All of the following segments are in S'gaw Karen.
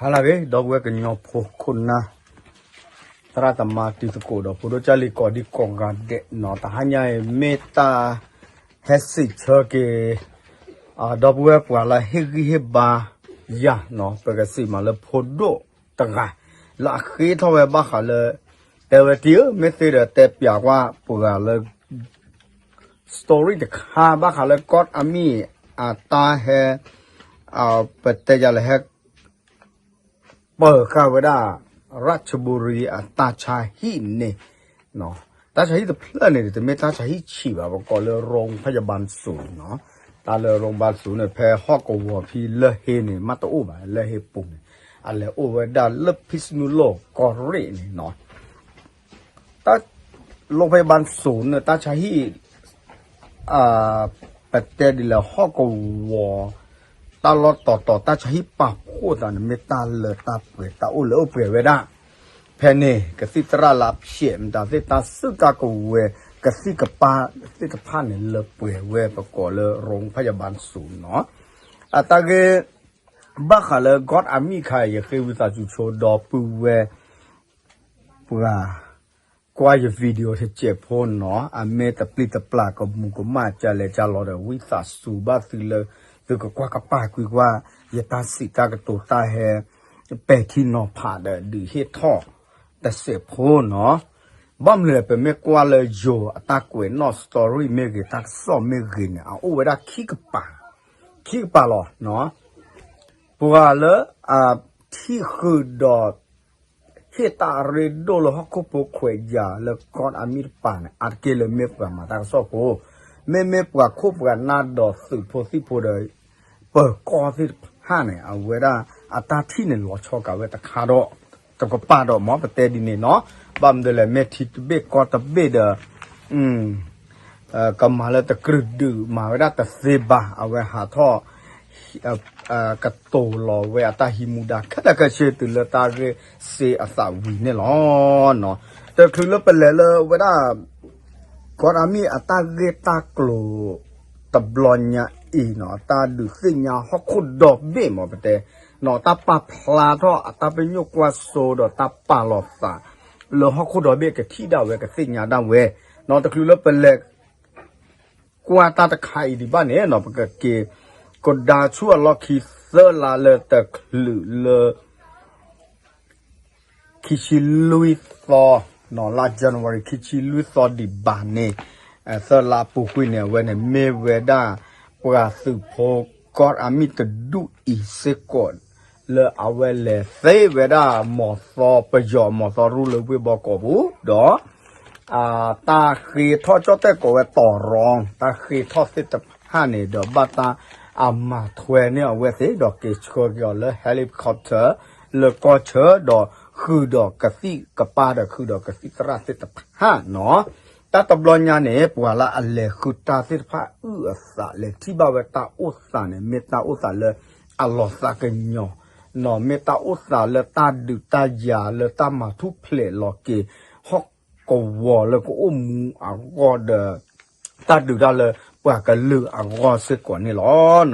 ဟါလၢအဂ့ၤ ဒီပုၢ်ဝဲၢ်ကညီဖိခိၣ်နၢ် သရၣ်သမါတံၤသကိးဒီး ဖိဒိၣ်ကၢ်လံၤကိးဒံကိးဂၤဒဲးနီၤ, တဟါညါအံၤမ့ၢ်တၢ်ဟဲစံးဆၢက့ၤ ဒီပုၢ်ဝဲၢ်ပှၤလၢဟ့ၣ်ဂံၢ်ဟ့ၣ်ဘါယၤနီၤ, ပကစံးမးလၢဖိဒိၣ်တဂၤ လၢအဃ့ထီၣ်ဝဲဘၣ်ဃးလၢ တဲဝဲတံၤဧၢ မ့ၢ်သ့ဒီးတဲပျးကွၢ်ပှၤလၢ story တခါ ဘၣ်ဃးလၢ ကီၢ်အမံၤ အတၢ်ဟဲ ပတဲယၤလၢဟဲ ပၢၤဃာ်ဝဲဒၣ် ရၣ်ချဘူရံ အတၢ်ဆါဟံၣ်န့ၣ်, တၢ်ဆါဟံၣ်တဖျၢၣ်န့ၣ် တမ့ၢ်တၢ်ဆါဟံၣ်ဆံးဘၣ် ပကိးလၢ ရိဖယဘၣ်စူး နီၤ, တၢ်လၢရိဖယဘၣ်စူးန့ၣ် ဖဲဟီၣ်ကဝီၤဖဲလၢၢ်ဟ့န့ၣ် မ့ၢ်တအိၣ်ဘၣ် လၢၢ်ဟ့ပူၤန့ၣ်, အလဲၤအိၣ်ဝဲဒၣ်လၢဖံးစနူလိၣ်ကီၢ်ရ့ၣ်န့ၣ်နီၤ တၢ် ရိဖယဘၣ်စူးန့ၣ် တၢ်ဆါဟံၣ် ပတဲဒ်လဲၣ် ဟီၣ်ကဝီၤ တၢ်လီၢ်တီၤတီၤ တၢ်ဆါဟံၣ်ပာ်ဖှိၣ်သးန့ၣ် မ့ၢ်တၢ်လၢတၢ်ပှဲၤတၢ်အိၣ်လၢအိၣ်ပှဲၤဝဲဒၣ်, ဖဲန့ၣ် ကသံၣ်သရၣ်လၢဖျဲးမတၤသ့ၣ် တၢ်စုတၢ်ကဝဲၤ ကသံၣ်ကပၤသ့ၣ်တဖၣ်န့ၣ် လၢပှဲၤဝဲပကိးလၢ ရိဖယဘၣ်စူးနီၤ, အတၢ်ဂ့ၢ် ဘၣ်ဃးလၢ ကီၢ်အမံၤခါ ယဃ့ဝံသးစူၤဆိဒီပုၢ်ဝဲၢ် ပှၤ ကွၢ်ယ video တစဲးဖိနီၤ, အမ့ၢ်တပျံၤတပျၢ်ကမူးကမၣ်ကလဲၤကလီဒီး ဝံသးစူၤဘၣ်သုလၢ သုကကွၢ်ကပာ်ကွံာ်ကွၢ် ယတၢ်စံးတၢ်ကတိၤတၢ်ဟဲ ပဲာ်ထံနီၤဖးဒီးဒုးဟ့ၣ်ထီၣ်တစဲးဖိနီၤ, ဘၣ်မနုၤလဲၣ် ပမ့ၢ်ကွၢ်လၢယိၤအတၢ်ကွဲးနီၣ် story မ့ၢ်ဂ့ၤ တၢ်ကစီၣ်မ့ၢ်ဂ့ၤန့ၣ် အအိၣ်ဝဲဒၣ်ခံကပၤ, ခံကပၤလီၤ ပှၤလၢ အထံၣ်ဃုာ်ဒီး ဟ့ၣ်တၢ်ရ့ဒိၣ်လၢဟီၣ်ခိၣ်ဖိခွဲးယာ်လၢကီၢ်အမံၤတပၤန့ၣ် အါတက့ၢ်လၢမ့ၢ်ပှၤမၤတၢ်ကစီၣ်ဖိ, မ့မ့ၢ်ပှၤခိၣ်ပှၤနၢ်ဒီးသုးဖိသံၣ်ဖိဒီး ပၢၤကီၢ်သ့ၣ်တဖၣ်န့ၣ် အဝဲဒၣ်အတၢ်ထံၣ်န့ၣ် လီၤဆီကးဝဲတခါဒီး တကပၤဒီး မ်ပတဲဒ်န့ၣ်နီၤ, ဘၣ်မနုၤလဲၣ် မ့ၢ်ထံတဘ့ၣ်ကီၢ်တဘ့ၣ်ဒီး ကမၤလၢတကြၢးဒုးမၤဝဲဒၣ်တသ့ဘၣ်, အဝဲဟးထီၣ် ကတိၤလီၤဝဲအတၢ်ဟံးမူဒါခဲလၢာ်ခဲဆ့တုၤလၢတၢ်ဂ့ၢ်စ့အသးဝံၤန့ၣ်လီၤ. တချုးလၢပလဲၤလၢဝဲဒၣ် ကီၢ်အမံၤအတၢ်ဂ့ၢ်တၢ်ကျိၤ တဘျီညါအံၤနီၤ, တၢ်ဒုးသ့ၣ်ညါဟီၣ်ခိၣ်ဒီဘ့ၣ် မ်ပတဲ တၢ်ပာ်ဖျါထီၣ်အတၢ်ပညိၣ်ကွၢ်စိဒီးတၢ်ပာ်လီၤသး လၢဟီၣ်ခိၣ်ဒီဘ့ၣ်ကထံၣ်ဒၣ်ဝဲ ကသ့ၣ်ညါဒၣ်ဝဲနီၤ, တချုးလၢပလဲၤ ကွၢ်တၢ်တခါအံၤဒံးဘၣ်န့ၣ်နီၤ, ပကက့ၤ ကဒါဆူအလီၢ်ခံသၢလါလၢတချုးလၢ ခံဆံလွံၢ်သီ, လါ January ခံဆံလွံၢ်သီဒံးဘၣ်န့ၣ်, သၢလါပူၤကွံာ်န့ၣ် အဝဲန့ၣ်မ့ၢ်ဝဲဒၣ် ပှၤသုးဖိကီၢ်အမံၤတဒူၣ်အံၤစ့ၢ်ကီး လၢအဝဲလဲၤသ့ဝဲဒၣ်မီၤသီ ပယီၤမီၤသီရူၢ်လၢဝ့ၢ်ဘီကီးပူၤ, ဒီး တၢ်ဃ့ထီၣ်ကၠီၣ်တဲၣ်ကိးဝဲတီၤရီ, တၢ်ဃ့ထီၣ်သ့ၣ်တဖၣ်န့ၣ်ဒီး ဘၣ်တၢ်အမၤထွဲန့ၢ်အဝဲသ့ၣ် ဒီးက့ၤဆှၢက့ၤအီၤလၢ helicopter လၢကီၢ်ဆၢ ဒီးဃုာ်ဒီးကသံၣ်ကပၤဒီး ဃုာ်ဒီးကသံၣ်သရၣ်သ့ၣ်တဖၣ်နီၤ, တၢ်တဘျီညါန့ၣ် ပှၤလၢအလဲၤဃုတၢ်သ့ၣ်တဖၣ်အုၣ်အသး လဲၤထံၣ်ဘၣ်ဝဲတၢ်အိၣ်သးန့ၣ် မ့ၢ်တၢ်အိၣ်သးလၢအလီၤသးကညီၤနီၤ, မ့ၢ်တၢ်အိၣ်သးလၢတၢ်ဒုးတၢ်ယၤလၢတၢ်မၤထူၣ်ဖျဲးလီၤက့ၤ ဟီၣ်ကဝီၤလၢကအိၣ်မူအဂီၢ်ဒီး တၢ်ဒုးတၢ်လၢပှၤကလုာ်အဂီၢ်စ့ၢ်ကီးန့ၣ်လီ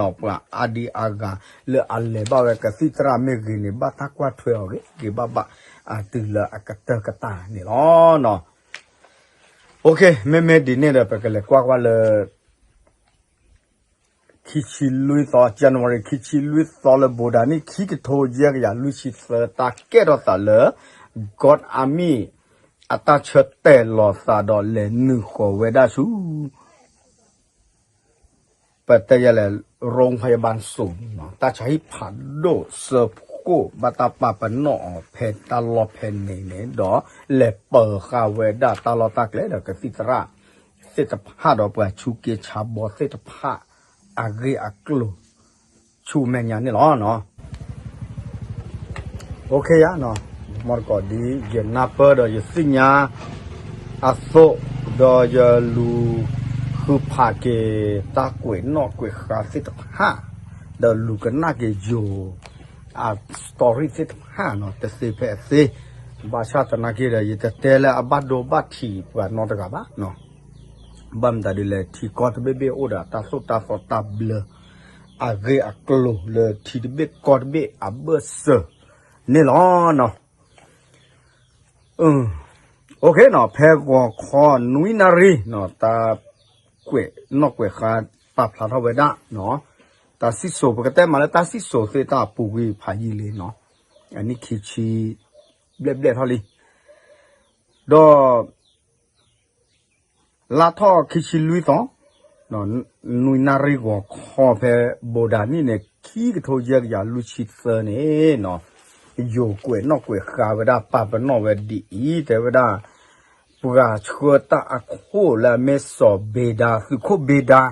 ၤ. ပှၤအါဒံအါဂၤလၢအလဲၤဘၣ်ဝဲကသံၣ်သရၣ်မ့ၢ်ဂ့ၤန့ၣ် ဘၣ်တၢ်ကွၢ်ထွဲအီၤဂ့ၤဂ့ၤဘၣ်ဘၣ် တုၤလၢအကတၢၢ်ကတၢၢ်န့ၣ်လီၤ. မ့မ့ၢ်ဒ်န့ၣ်ဒီး ပကလဲၤကွၢ်ကွၢ်လၢ ခံဆံလွံၢ်သီ, January ခံဆံလွံၢ်သီလၢ ဘိးဒၣ်နံၣ် ခံကထိယဲၢ်ကယၤလွံၢ်ဆံသၢ တၢ်ကဲထီၣ်သးလၢ ကီၢ်အမံၤ အတၢ်ဆၢတဲာ်လီၤသးဒီးလဲၤနုာ်ဃီၤဝဲဒၣ်ဆူ ပတဲယလဲၣ် ရိဖယဘၣ်စူး တၢ်ဆါဟံၣ်ဖးဒိၣ်စၢဖှိၣ် ဘၣ်တၢ်ပာ်ပနီၣ်အီၤဖဲတၢ်လီၢ်ဖဲန့ၣ်န့ၣ်ဒီး လဲၤပၢၤဃာ်ဝဲဒၣ်တၢ်လီၢ်တၢ်ကျဲဒီးကသံၣ်သရၣ်သ့ၣ်တဖၣ်ဒီးပှၤဆူးက့ဆါဘီသ့ၣ်တဖၣ် အဂ့ၢ်အကျိၤ ဆူမဲာ်ညါန့ၣ်လီၤ. မီၢ်တကိးဒ်ယနၢ်ပၢၢ်ဒီးယသ့ၣ်ညါအသိး ဒီးယလူၤဃုဖးက့ၤ တၢ်ကွဲးနီၣ်ကွဲးဃါသ့ၣ်တဖၣ် ဒီးလူၤကနၣ်က့ၤယိၤ အ story သ့ၣ်တဖၣ်နီၤ တသ့ဖဲအသ့, ဘၣ်ဆၣ်သနာ်က့ဒီး ယတတဲလၢအဘၣ်ဒိဘၣ်ထံးပှၤနီတဂၤဘၣ်နီၤ. ဘၣ်မတၤဒ်လဲၣ် ထံကီၢ်တဘ့ၣ်ဘ့ၣ်အိၣ်ဒီးတၢ်သိၣ်တၢ်သီတၢ်ဘျၢ အဂ့ၢ်အကျိၤလၢထံတဘ့ၣ်ကီၢ်တဘ့ၣ်အဘၢၣ်စၢၤ န့ၣ်လီၤနီၤ. ဖဲဂီၤခီနွံနၣ်ရံၣ်နီၤ တၢ်ကွဲးနီၣ်ကွဲးဃါပာ်ဖျါထီၣ်ဝဲဒၣ်နီၤ, တၢ်စံၣ်စိၤ ပကတဲမးလၢတၢ်စံၣ်စိၤသ့ၣ်တဖၣ်အပူၤကွံာ်ဖးယံာ်လံနီၤ, အနံၣ်ခံဆံဘျဲၣ်ဘျဲၣ်ထီၣ်လံ, ဒီး လါထီၣ်ခံဆံလွံၢ်သီ, နွံနၣ်ရံၣ်ဂီၤခီဖဲဘိးဒၤနံၣ်န့ၣ် ခံကထိယဲၢ်ကယၤလွံၢ်ဆံသၢန့ၣ်နီၤ, ယိၤကွဲးနီၣ်ကွဲးဃါဝဲဒၣ် ပာ်ပနီၣ်ဝဲဒ်အံၤ တဲဝဲဒၣ် ပှၤဆှၢတၢ်အခိၣ်လၢအမ့ၢ်စီၤဘ့ဒါ သုးခိၣ်ဘ့ဒါ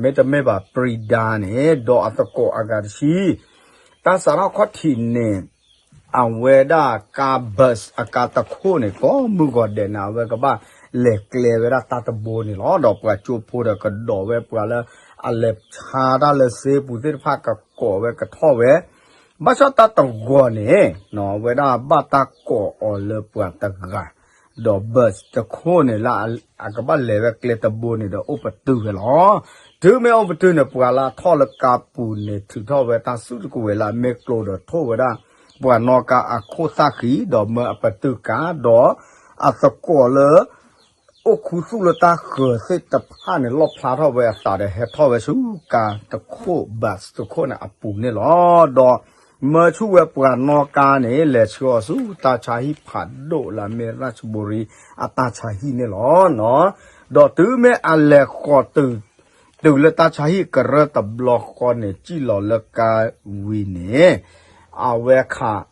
မ့တမ့ၢ်ဘၣ် ပြံဒါ န့ၣ် ဒီးအသကိးအဂၤတဆံ တၢ်စးထီၣ်ခီၣ်ထံးန့ၣ် အဝဲဒၣ်ကါ bus အကါတခိၣ်န့ၣ် ကိးမုၢ်ဂီၤဒဲးန့ၣ် အဝဲကဘၣ်လဲၤကျဲဝဲဒၣ်တၢ်တဘိန့ၣ်လီၤ. ဒီးပှၤကၠိဖိဒီးကဒီးဝဲ ပှၤလၢအလဲၤဆါတၢ်လၢစ့ပူၤသ့ၣ်တဖၣ်ကကိးဝဲကထီၣ်ဝဲ, ဘၣ်ဆၣ်တၢ်တဂီၤန့ၣ် အဝဲဒၣ်ဘၣ်တၢ်ကိးအီၤလၢပှၤတဂၤ ဒီး bus တခိၣ်န့ၣ်လၢအကဘၣ်လဲၤဝဲကျဲတဘိန့ၣ်ဒီးအိၣ်ပတုာ်ဝဲလီၤ. တုၤမ့ၢ်အိၣ်ပတုာ်န့ၣ် ပှၤလၢအထီၣ်လၢကါပူၤန့ၣ် ထုးထီၣ်ဝဲတၢ်စုတကဝဲၤလၢအမ့ၢ်ကျိဒီးထိၣ်ဝဲဒၣ် ပှၤနီၣ်ကါအခိၣ်သၣ်ဃံ ဒီးမၢအပတုာ်ကါ ဒီးအသကိးလၢ အိၣ်ခူသူၣ်လၢတၢ်ဃၢၤသ့ၣ်တဖၣ်န့ၣ် လီၣ်ဖျါထီၣ်ဝဲအသးဒီးဟဲထီၣ်ဝဲဆူကါတခိၣ် bus တခိၣ်န့ၣ်အပူၤန့ၣ်လီၤ. ဒီးမၢဆူၣ်ဝဲပှၤနီၣ်ကါန့ၣ် လဲၤဆှၢအီၤဆူတၢ်ဆါဟံၣ်ဖးဒိၣ်လၢအမ့ၢ်ရၣ်ၡဘူရံအတၢ်ဆါဟံၣ်န့ၣ်လီၤ. ဒီးတုၤမ့ၢ်အလဲၤဃီၤတုၤ တုၤလၢတၢ်ဆါဟံၣ်ကရၢတဘျီဃီန့ၣ် စံၣ်လီၤလၢကါဝံၤန့ၣ် အဝဲခး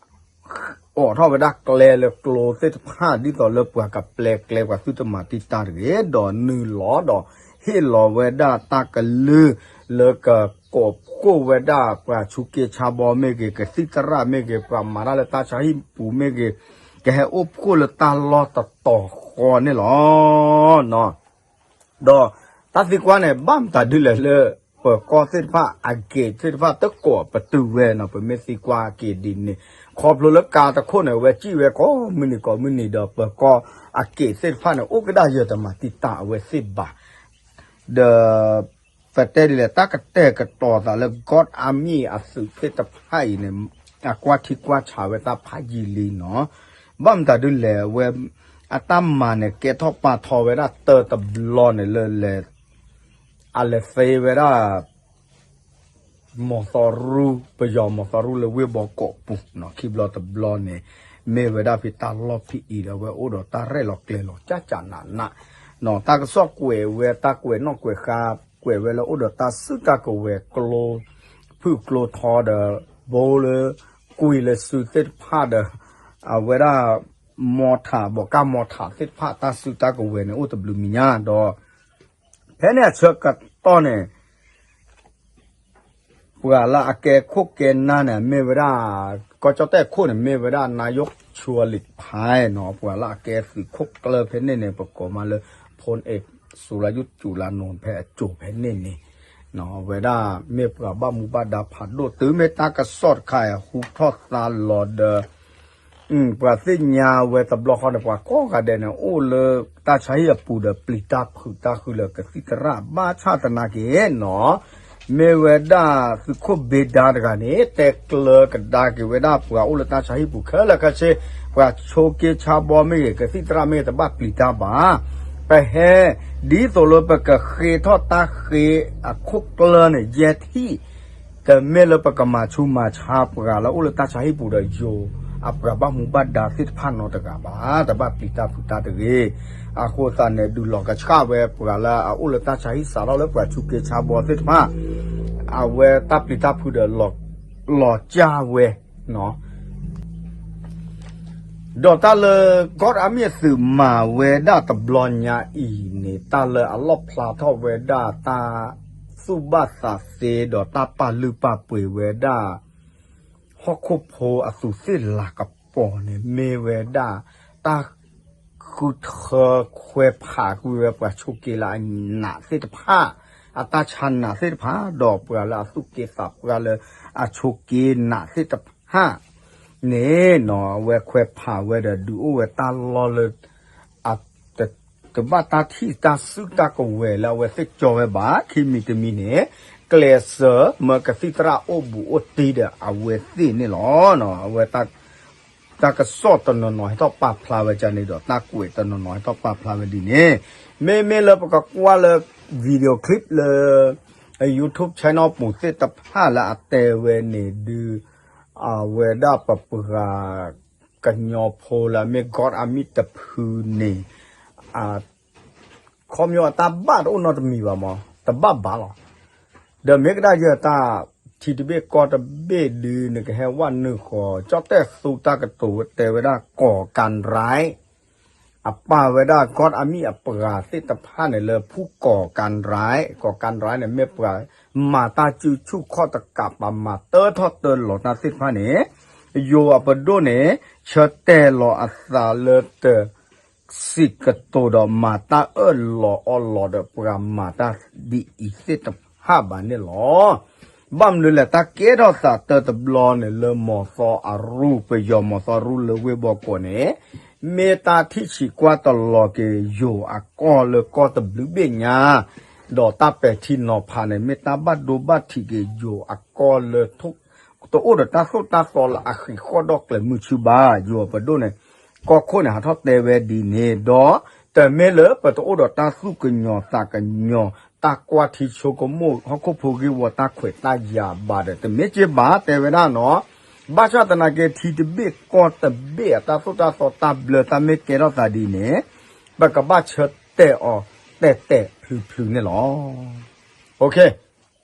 အိးထီၣ်ဝဲဒၣ်ကျဲလၢကျိသ့ၣ်တဖၣ် ဒ်သိးလၢပှၤကပျဲကျဲပှၤသုတမၤတံာ်တာ်တဂ့ၤ, ဒီးနုာ်လီၤဒီးဟ့ၣ်လီၤဝဲဒၣ်တၢ်ကလုၢ်လၢကကိးဖှိၣ်ဝဲဒၣ်ပှၤဆူးက့ဆါဘီမ့ၢ်ဂ့ၤ, ကသံၣ်သရၣ်မ့ၢ်ဂ့ၤ, ပှၤမၤတၢ်လၢတၢ်ဆါဟံၣ်ပူၤမ့ၢ်ဂ့ၤ, ကဟဲအိၣ်ဖှိၣ်လၢတၢ်လီၢ်တတီၤဃီန့ၣ်လီၤ. ဒီးတၢ်သံကွၢ်န့ၣ် ဘၣ်မတၤဒ်လဲၣ်လၢ ပၢၤကီၢ်သ့ၣ်တဖၣ် အက့းသ့ၣ်တဖၣ် တကိးပတုာ်ဝဲနီၤ, ပမ့ၢ်သံကွၢ်က့ၤဒ်န့ၣ်, ခီဖျိလၢကါတခိၣ်န့ၣ် အဝဲစံၣ်ဝဲကိးမုၢ်နံၤကိးမုၢ်နံၤဒီး ပၢၤကီၢ်အက့းသ့ၣ်တဖၣ်န့ၣ် အိၣ်ကဒါယၢၤတမၤတံာ်တာ်အဝဲသ့ၣ်ဘၣ်. ဒီး ပတဲဒ်လဲၣ် တၢ်ကတဲာ်ကတီၤသးလၢ God Army အသုးသ့ၣ်တဖၣ်အံၤန့ၣ် အကွၢ်ထံကွၢ်ဆးဝဲတၢ်ဖးယံာ်လံနီၤ. ဘၣ်မတၤဒ်လဲၣ် အဝဲအတၢ်မၤန့ၣ် ကဲထီၣ်ပာ်ထီၣ်ဝဲဒၣ်တၢ်တဘျီန့ၣ်လၢလဲၤ အလဲၤသ့ဝဲဒၣ် မီၤသီရူ ပယီၤမီၤသီရူလၢဝ့ၢ်ဘီကီးပူၤနီၤ, ခံဘျီတဘျီန့ၣ် မ့ၢ်ဝဲဒၣ်ဖဲတၢ်လီၢ်ဖဲအံၤဒီး အဝဲအိၣ်ဒီးတၢ်ရဲၣ်လီၤကျဲၤလီၤကၢ်ကၢ်နးနးနီၤ, တၢ်ကစီၣ်ကွဲးဝဲ တၢ်ကွဲးနီၣ်ကွဲးဃါ ကွဲးဝဲလၢအိၣ်ဒီးတၢ်စုတၢ်ကဝဲၤကျိ ဖုၣ်ကျိထီဒီး ဘိလၢ ကွံာ်လၢစုသ့ၣ်တဖၣ်ဒီး အဝဲဒၣ် မီထး ဘီးကၢ်မီထးသ့ၣ်တဖၣ် တၢ်စုတၢ်ကဝဲၤန့ၣ် အိၣ်တဘျုးမံၤညါဒီး ဖဲန့ၣ်အဆၢကတီၢ်န့ၣ် ပှၤလၢအကဲခိၣ်ကဲနၢ်န့ၣ် မ့ၢ်ဝဲဒၣ် ကီၢ်ကၠီၣ်တဲၣ်ခိၣ်န့ၣ် မ့ၢ်ဝဲဒၣ် နါယိၣ် ချူအလံးဖဲနီၤ, ပှၤလၢအကဲသုးခိၣ်ကျၢၢ်ဖဲန့ၣ်န့ၣ် ပကိးမးလၢ ဖိန့ၣ် စူၤလါယူၣ်စူၤလါနိ ဖဲအစိၤဖဲန့ၣ်န့ၣ် ဝဲဒၣ်မ့ၢ်ပှၤဘၣ်မူဘၣ်ဒါဖးဒိၣ် တုၤမ့ၢ်တၢ်ကစီၣ်တခါအံၤ ဟူထီၣ်သါလီၤဒီး ပှၤသ့ၣ်ညါဝဲတဘျီဃီန့ၣ် ပှၤကိးဂၤဒဲးန့ၣ် အိၣ်လၢတၢ်ဆါဟံၣ်အပူၤဒီး ပျံၤတၢ်ဖုးတၢ်ဃုလၢကသံၣ်သရၣ် ဘၣ်ဆၣ်သနာ်က့နီၤ မ့ၢ်ဝဲဒၣ်သုးခိၣ်ဘ့ဒါတဂၤန့ၣ် တဲကျၢၤကဒါက့ၤဝဲဒၣ်ပှၤအိၣ်လၢတၢ်ဆါဟံၣ်ပူၤခဲလၢာ်ခဲဆ့ ပှၤဆိးက့ဆါဘီမ့ၢ်ဂ့ၤ ကသံၣ်သရၣ်မ့ၢ်ဂ့ၤ တဘၣ်ပျံၤတၢ်ဘၣ်. ပဟဲ ဒ်သိးလၢပကဃ့ထီၣ်တၢ်ဃ့အခိၣ်ကျၢၢ်န့ၣ် ယဲၢ်ထံၣ် တမ့ၢ်လၢပကမၤဆူးမၤဆါပှၤလၢအိၣ်လၢတၢ်ဆါဟံၣ်ပူၤဒီး ယိၤအပှၤဘၣ်မူဘၣ်ဒါသ့ၣ်တဖၣ်နီတဂၤဘၣ်, တဘၣ်ပျံၤတၢ်ဖုးတၢ်တဂ့ၤ. အဃိသတးန့ၣ် ဒုးလီၤကဆှၣ်ဝဲပှၤလၢအအိၣ်လၢတၢ်ဆါဟံၣ်စးထီၣ်လၢပှၤဆိးက့ဆါဘီသ့ၣ်တဖၣ် အဝဲတၢ်ပျံၤတၢ်ဖုးဒီး လီၤကၢ်ဝဲ ဒီးတၢ်လၢ ကီၢ်အမံၤအသုး မၤဝဲဒၣ်တဘျီညါအံၤန့ၣ် တၢ်လၢအလီၣ်ဖျါထီၣ်ဝဲဒၣ် တၢ်သူၣ်ဘၣ်သးသ့ ဒီးတၢ်ပာ်လုၢ်ပာ်ပှ့ၤဝဲဒၣ် ဟီၣ်ခိၣ်ဖိအသူးသ့ၣ်လၤကပီၤန့ၣ် မ့ၢ်ဝဲဒၣ် တၢ်ဃုထၢခွဲးဖးကွံာ်ဝဲပှၤဆိးက့လၢအနးသ့ၣ်တဖၣ်, အတၢ်ဆါနးသ့ၣ်တဖၣ်, ဒီးပှၤလၢအသူၣ်က့သးပှၢ်လၢအဆိးက့နးသ့ၣ်တဖၣ်န့ၣ်နီၤ အဝဲခွဲးဖးဝဲဒီး ဒုးအိၣ်ဝဲတၢ်လီၢ်လၢ အ တဘၣ်တၢ်ထံၣ်တၢ်စုတၢ်ကဝဲၤလၢအဝဲသ့ၣ်ကၠီဝဲဘၣ်, ခံမံၤတမံၤန့ၣ် ကျဲးစၢးမၢကသံၣ်သရၣ်အိၣ်ဘူးအိၣ်တံၢ်ဒီးအဝဲသ့ၣ်န့ၣ်လီၤ. အဝဲတၢ် တၢ်ကစီၣ်တနီၤနီၤဟဲထီၣ်ပာ်ဖျါဝဲဒ်န့ၣ်ဒီး တၢ်ကွဲးတနီၤနီၤဟဲထီၣ်ပာ်ဖျါဝဲဒ်န့ၣ်, မ့မ့ၢ်လၢပကကွၢ်လၢ video clip လၢ YouTube channel ပူၤသ့ၣ်တဖၣ်လၢအတဲဝဲန့ၣ်ဒုး အဝဲဒၣ်ပပှၤကညီဖိလၢအမ့ၢ် ကီၢ်အမံၣ်တဖုန့ၣ် ခီပညီအတၢ်ဘၣ်တအိၣ်နီတမံၤဘၣ်မး, တဘၣ်ဘၣ်လီၤ. ဒီးမ့ၢ်ကဒၣ်ယဲတၢ်ထံတဘ့ၣ်ကီၢ်တဘ့ၣ်ဒုး နကဟဲဝဲနုာ်ဃီၤ ကၠီၣ်တဲၣ်သူတၢ်ကတိၤတဲဝဲဒၣ် ကီၢ်ကၣ်ရဲၣ် အပာ်ဝဲဒၣ်ကီၢ်အမံၣ်အပှၤသ့ၣ်တဖၣ်န့ၣ်လၢဖုကီၢ်ကၣ်ရဲၣ်, ကီၢ်ကၣ်ရဲၣ်န့ၣ် မ့ၢ်ပှၤမၤတၢ်စုဆူၣ်ခီၣ်တကး ပှၤမၤတၢထီၣ်တၢလီၤတၢ်သ့ၣ်တဖၣ်န့ၣ်, ယိၤအပဒိၣ်န့ၣ် ဆၢတဲာ်လီၤအသးလၢတ စံးကတိၤဒီးမၤတၢ်အၢၣ်လီၤအီလီၤဒီးပှၤမၤတၢ်ဒ်အံၤသ့ၣ်တဖၣ်ဘၣ်န့ၣ်လီၤ. ဘၣ်မနုၤလဲၣ် တၢ်ကဲထီၣ်သးတၢတဘျီန့ၣ်လၢမီၤသီအရူၢ် ပယီၤမီၤသီအရူၢ်လၢဝ့ၢ်ဘီကီးန့ၣ် မ့ၢ်တၢ်ထံၣ်ဆံးကွၢ်တလီၤက့ၤယိၤအကီၢ်လၢကီၢ်တဘျုးဘ့ၣ်ညါ, ဒီးတၢ်ပဲာ်ထံနီၤဖးန့ၣ် မ့ၢ်တၢ်ဘၣ်ဒိဘၣ်ထံးက့ၤယိၤအကီၢ်လၢ တအိၣ်ဒီးတၢ်သိၣ်တၢ်သီလၢအဃံးဃီၣ်ဒီးကျဲၤမုၢ်ဆူၣ်ဘၣ်. ယိၤအပဒိၣ်န့ၣ် ကီၢ်ခိၣ်န့ၣ် ဟးထီၣ်တဲဝဲဒ်န့ၣ်ဒီး တမ့ၢ်လၢပတအိၣ်ဒီးတၢ်သူၣ်ကညီၤသးကညီၤ တၢ်ကွၢ်ထံဆိကမိၣ် ဟီၣ်ခိၣ်ဖိဂ့ၢ်ဝီတၢ်ခွဲးတၢ်ယာ်ဘၣ်ဒီး တမ့ၢ်က့ဘၣ် တဲဝဲဒၣ်နီၤ. ဘၣ်ဆၣ်သနာ်က့ ထံတဘ့ၣ်ကီၢ်တဘ့ၣ်အတၢ်သိၣ်တၢ်သီတၢ်ဘျၢတၢ်မ့ၢ်ကဲထီၣ်သးဒ်န့ၣ် ပကဘၣ်ဆၢတဲာ်အီၤတဲာ်တဲာ်ဖျုးဖျုးန့ၣ်လီၤ.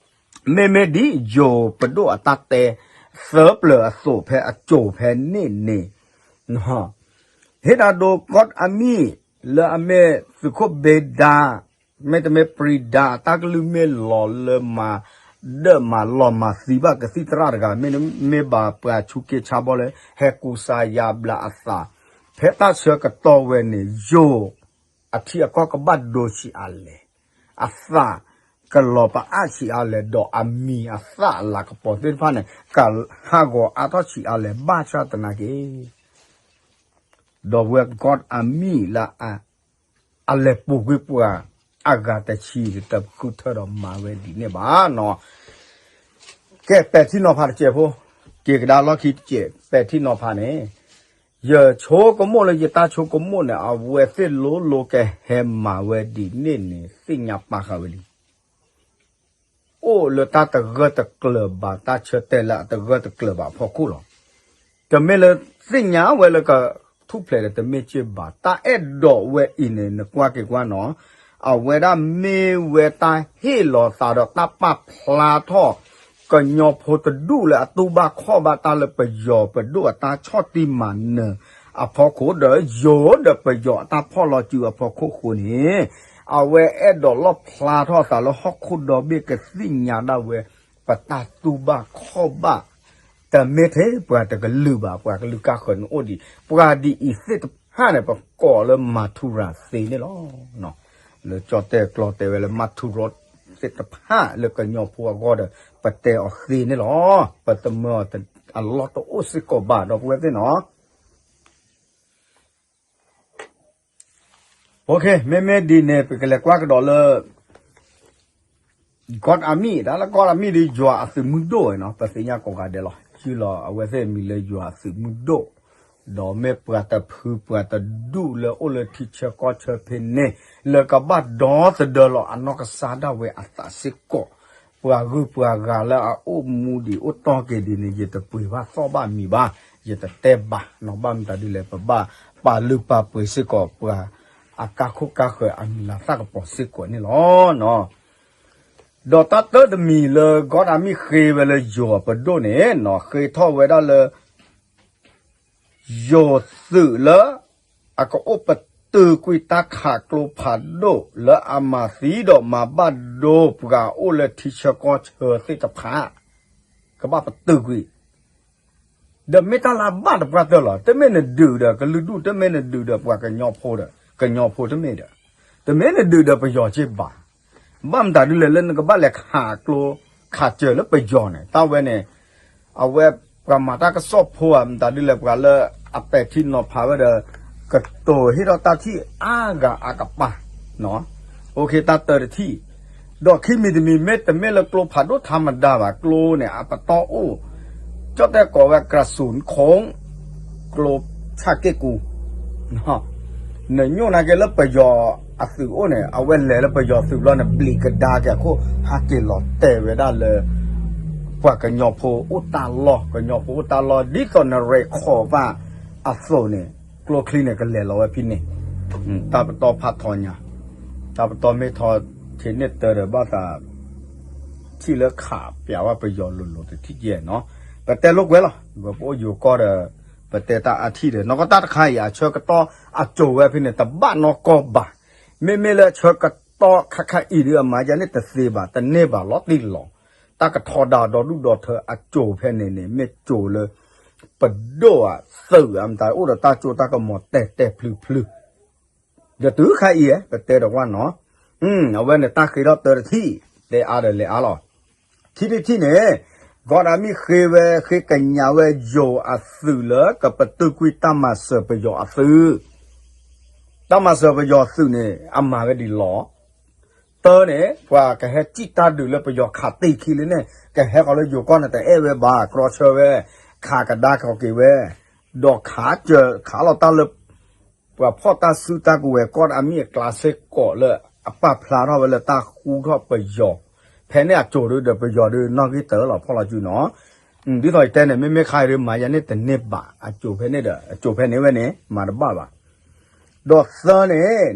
မ့မ့ၢ်ဒ်ယိၤပဒိၣ်အတၢ်တဲ သၢပျၢၤအသိးဖဲအစိၤဖဲန့ၣ်န့ၣ်, ဟ့ၣ်ဒၣ်ဒိကီၢ်အမံၤ လၢအမ့ၢ်သုးခိၣ်ဘ့ဒါ မ့တမ့ၢ်ပြံဒါ အတၢ်ကလုၢ်မ့ၢ်လီၤလၢမၤဒၢၣ်မၤလီၤမၤသံဘၣ်ကသံၣ်သရၣ်တဂၤ မ့တမ့ၢ်ဘၣ်ပှၤဆူးက့ဆါဘီလၢ ဟဲကူစါယါဘျါအသး ဖဲတၢ်ဆၢကတီၢ်ဝဲန့ၣ် ယိၤ အထံအကီၢ်ကဘၣ်ဒိဆံးအါလဲၣ်, အသးကလီၤပအါဆံးအါလဲၣ် ဒီးအမံၤအသၣ်အလၤကပီၤသ့ၣ်တဖၣ်န့ၣ် ကဟးဂီၤအါထီၣ်ဆံးအါလဲၣ် ဘၣ်ဆၣ်သနာ်က့ ဒီပုၢ်ဝဲၢ်ကီၢ်အမံၤလၢ အလဲၤပူၤကွံာ်ပှၤအဂၤတဆံ တပဃုထၢဒီးမၤဝဲဒ်န့ၣ်ဘၣ်နီၤ. ကဲ ပဲာ်ထံနီၤဖးတစဲးဖိ, က့ၤကဒါလီၢ်ခံတစဲး ပဲာ်ထံနီၤဖးန့ၣ် ယဆိကမိၣ်လၢယတၢ်ဆိကမိၣ်န့ၣ် အဝဲသ့ၣ်လိၤလိၤကဟဲမၤဝဲဒ်န့ၣ်န့ၣ် သ့ၣ်ညါပာ်ဃာ်ဝဲလံ. အိၣ်လၢတၢ်တဂၢၢ်တကျၢၤဘၣ် တၢ်ဆၢတဲာ်လၢအတဂၢၢ်တကျၢၤဘၣ်အဖီခိၣ်လီၤ. တမ့ၢ်လၢသ့ၣ်ညါဝဲလၢကထူၣ်ဖျဲးဒီးတမ့ၢ်က့ဘၣ် တၢ်အဲၣ်ဒိးဝဲအံၤန့ၣ် နကွၢ်က့ၤကွၢ်နီၤ, အဝဲဒၣ်မ့ၢ်ဝဲတၢ်ဟ့ၣ်လီၤသးဒီးတၢ်ပာ်ဖျါထီၣ် ကညီဖိတဒူၣ်လၢအတူၢ်ဘၣ်ခီၣ်ဘၣ်တၢ်လၢပယီၤပဒိၣ်အတၢ်ဆီၣ်တံၢ်မၤနၢၤအဖီခိၣ် ဒီးယိၤဒီးပယီၤအတၢ်ဖီၣ်လီၤစုအဖီခိၣ်အဃိန့ၣ်, အဝဲအဲၣ်ဒိးလီၣ်ဖျါထီၣ်အသးလၢဟီၣ်ခိၣ်ဒီဘ့ၣ်ကသ့ၣ်ညါဒၣ်ဝဲ ပတၢ်တူၢ်ဘၣ်ခီၣ်ဘၣ် တမ့ၢ်ထဲပှၤတကလုာ်ဘၣ် ပှၤကလုာ်ကါဃၢၤန့ၣ်အိၣ်ဒံး ပှၤဒ်အံၤသ့ၣ်တဖၣ်န့ၣ် ပကိးလၢမၤထူရၤသ့န့ၣ်လီၤ. လၢကၠီၣ်တဲၣ်ကျီတဲဝဲလၢမၤထူရၤသ့ၣ်တဖၣ်လၢကညီဖိအဂီၢ်ဒီး ပတဲအီၤသ့န့ၣ်လီၤ. ပတမၢအီၤအလီၢ်တအိၣ်စ့ၢ်ကီးဘၣ် ဒီပုၢ်ဝဲၢ်သ့ၣ်နီၤ. OK မ့မ့ၢ်ဒ်န့ၣ် ပကလဲၤကွၢ်ကဒီးလၢ ကီၢ်အမံၤ တၢ်လၢကီၢ်အမံၤဒ်လၢကီၢ်အမံၤဒီးယွၤအသုးမုၢ်ဒိၣ်နီၤ ပသ့ၣ်ညါကိးဂၤဒဲးလီၤ. ယုၢ်လီၤအဝဲသ့ၣ်မံၤလၢယွၤအသုးမုၢ်ဒိၣ် ဒီးမ့ၢ်ပှၤတဖုပှၤတဒူၣ်လၢအိၣ်လၢထံဆၢကီၢ်ဆၢဖဲန့ၣ် လၢကဘၣ်ဒီသဒၢလီၤအနီၢ်ကစၢ်ဒၣ်ဝဲအသးစ့ၢ်ကီး ပှၤဂုၤပှၤဂၤလၢအအိၣ်မူဒံးအိၣ်တီၢ်က့ၤဒ်န့ၣ် ယတပှ့ၤဘၣ်သီၣ်ဘၣ်မံၤဘၣ်, ယတတဲဘၣ်နီၤ ဘၣ်မတၤဒ်လဲၣ် ပဘၣ်ပာ်လုၢ်ပာ်ပှ့ၤစ့ၢ်ကီး ပှၤအကါခိၣ်ကါဃၢၤအမံၤလၤသၣ်ကပီၤစ့ၢ်ကီးန့ၣ်လီၤ. ဒီးတၢ်တၢတမံၤလၢကီၢ်အမံၤဃ့ဝဲလၢယိၤအပဒိၣ်န့ၣ်နီၤ ဃ့ထီၣ်ဝဲဒၣ်လၢ ယိၤသုးလၢ အကအိၣ်ပတုာ်ကွံာ်တၢ်ခးကျိဖးဒိၣ် လၢအမၤသံဒီးမၤဘၣ်ဒိပှၤအိၣ်လၢထံဆၢကီၢ်ဆၢသ့ၣ်တဖၣ် ကဘၣ်ပတုာ်ကွံာ် ဒီးမ့ၢ်တၢ်လၢအဘၣ်တပှၢ်တၢၢ်လီၤ. တမ့ၢ်နဒုးဒီးကလုာ်ဒူၣ် တမ့ၢ်နဒုးဒီးပှၤကညီဖိဒီး ကညီဖိတမ့ၢ်ဒီး တမ့ၢ်နဒုးဒီးပယီၤက့ဘၣ်. ဘၣ်မတၤဒ်လဲၣ်လၢနကဘၣ်လဲၤခးကျိ ခးစၢၤလၢပယီၤန့ၣ် တၢ်ဝဲန့ၣ် အဝဲပှၤမၤတၢ်ကစီၣ်ဖိဧါ မတၤဒ်လဲၣ် ပှၤလၢအပဲာ်ထံနီၤဖးဝဲဒီး ကတိၤဟ့ၣ်ထီၣ်တၢ်ထံၣ်အါဂၤအကပၤ တၢ်တထံၣ် ဒီးခံမံၤတမံၤ မ့တမ့ၢ်လၢကျိဖးဒိၣ်ထးမဒါဘၣ် ကျိန့ၣ် အပတီၢ်အိၣ် ကၠီၣ်တဲၣ်ကိးဝဲ กระสุนคง ကျိဆၣ်က့ၣ်ကူ, နညိၣ်နာ်က့လၢပယီၤအသုးအိၣ်န့ၣ် အဝဲလဲၤလၢပယီၤသုးဘျီန့ၣ် ပျံၤကဒါက့ၤအခိၣ် ဟးက့ၤလီၤတဲာ်ဝဲဒၣ်လၢ ပှၤကညီဖိအိၣ်တၢ်လီၢ်, ကညီဖိအိၣ်တၢ်လီၢ် ဒ်သိးနရဲၣ်ခိးဘၣ်အသိးန့ၣ် ကျိချံန့ၣ် ကလဲၤလီၤဝဲဖဲန့ၣ်, တၢ်ပတီၢ်ဖးထီညါ, တၢ်ပတီၢ်မ့ၢ်ထီ ထံၣ်န့ၢ်တၢ်ဒီးဘၣ်သး ထံၣ်လၢခးပျးဝဲပယီၤလိၤလိၤတထံၣ်ကဲနီၤ, ပတဲလိာ်ကွဲလီၤ, ပအိၣ်ယိၤကီၢ်ဒီး ပတဲတၢ်အါထံၣ်ဒီး နီၢ်ကီၢ်တၢ်တခါအံၤ အဆၢကတီၢ်အစိၤဝဲဖဲန့ၣ် တဘၣ်နီၢ်ကီၢ်ဘၣ်, မ့မ့ၢ်လၢဆၢကတီၢ်ခါခါအံၤဒီး အမၤယၤန့ၣ်တသ့ဘၣ်, တန့ၢ်ဘၣ်လီၤတံၢ်လီၤ, တၢ်ကထီဒါဒီဒူၣ်ဒီထၢအစိၤဖဲန့ၣ်န့ၣ် မ့ၢ်စိၤလၢ ပဒိၣ်အသုးအမတၤအိၣ်ဒီးတၢ်စိတၢ်ကမီၤတဲာ်တဲာ်ဖျုးဖျုး ဒီးတုၤခါအံၤ ပတဲဒီးကွၢ်နီၤ, အဝဲန့ၣ်တၢ်ဃ့ထီၣ်တၢတထံၣ်, တဲအါဒီးလဲၤအါလီၤ, ထံၣ်တထံၣ်န့ၣ် ကီၢ်ဒမံၣ်ဃ့ဝဲ ဃ့ကညးဝဲယိၤအသုးလၢ ကပတုာ်ကွံာ်တၢ်မၤစၢၤပယီၤအသုး, တၢ်မၤစၢၤပယီၤသုးန့ၣ် အမၤဝဲဒ်လီၤ, တၢန့ၣ် ပှၤကဟဲစံၣ်တၢ်ဒုးလၢပယီၤခးတ့ၢ်ခံလၢန့ၣ် ကဟဲဃီၤလၢယိၤကီၢ်န့ၣ် တအဲၣ်ဝဲဘၣ်, ကြီဆၢဝဲ, ခးကဒါက့ၤဝဲ, ဒီးခးစၢၤခးလီၤတၢ်လၢ ပှၤဖီၣ်တၢ်စုတၢ်ကဝဲၤကီၢ်ဒမံၣ်အကျါစ့ၢ်ကီးလၢ အပာ်ဖျါထီၣ်ဝဲလၢတၢ်ဃူထီၣ်ပယီၤ, ဖဲန့ၣ်အစိၤဒီးပယီၤဒီးနီၣ်ဂံၢ်တၢလီၤဖီၣ်လီၤစုနီၤ, ဒ်သိးယတဲန့ၣ် မ့မ့ၢ်ခါအံၤဒီးမၤယၤန့ၣ်တန့ၢ်ဘၣ်, အစိၤဖဲန့ၣ်ဒီး အစိၤဖဲန့ၣ်ဝဲန့ၣ် မၤတဘၣ်ဘၣ် ဒီးသၢန့ၣ်,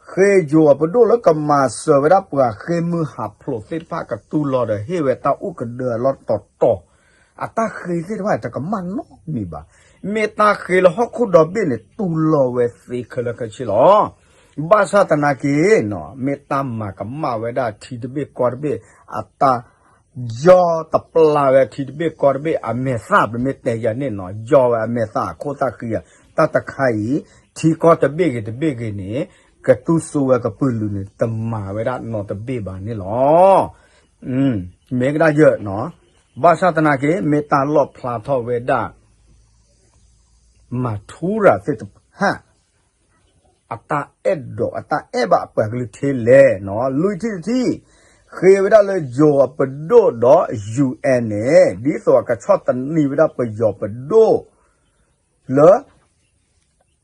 ဃ့ယိၤအပဒိၣ်လၢကမၤစၢၤဝဲဒၣ်ပှၤဃ့ၢ်မုၢ်ဟးဖျိးသ့ၣ်တဖၣ် ကတူၢ်လိာ်ဒီးဟ့ၣ်ဝဲတၢ်အိၣ်ကဒၢအလီၢ်တတီၤတီၤ, အတၢ်ဃ့သ့ၣ်တဖၣ်တကမၣ်နီတမံၤဘၣ်, မ့ၢ်တၢ်ဃ့လၢဟီၣ်ခိၣ်ဒီဘ့ၣ်န့ၣ် တူၢ်လိာ်ဝဲသ့ခဲလၢာ်ခဲဆ့လီၤ. ဘၣ်ဆၣ်သနာ်က့ မ့ၢ်တၢ်မၤကမၣ်ဝဲဒၣ်ထံတဘ့ၣ်ကီၢ်တဘ့ၣ် အတၢ် ယီၢ်တပျၢ်ဝဲထံတဘ့ၣ်ကီၢ်တဘ့ၣ်အမဲာ်သၣ် ပမ့ၢ်တဲယၤန့ၣ်နီၤ, ယီၢ်ဝဲအမဲာ်သၣ်အခိၣ်သၣ်ဃံဧါ, တၢ်တခါအံၤ ထံကီၢ်တဘ့ၣ်ဂ့ၤတဘ့ၣ်ဂ့ၤန့ၣ် ကတူၢ်စိဝဲကပုာ်လုာ်န့ၣ် တမၤဝဲဒၣ်နီတဘ့ၣ်ဘၣ်န့ၣ်လီၤ. မ့ၢ်ကဒၣ်ယဲၢ်နီၤ, ဘၣ်ဆၣ်သနာ်က့ မ့ၢ်တၢ်လီၣ်ဖျါထီၣ်ဝဲဒၣ် မၤထူရၤသ့ၣ်တဖၣ် အတၢ်အဲၣ်ဒိး အတၢ်အဲၣ်ဘၣ်ပှၤကလုာ်ထဲလဲၣ်နီၤ, လွံၢ်ထံၣ်တထံၣ် ဃ့ဝဲဒၣ်လၢယိၤအပဒိၣ်ဒီး ယူၢ်အဲၣ်န့ၣ် ဒ်သိးအကဆီၣ်သနံးဝဲဒၣ်ပယီၤပဒိၣ် လၢ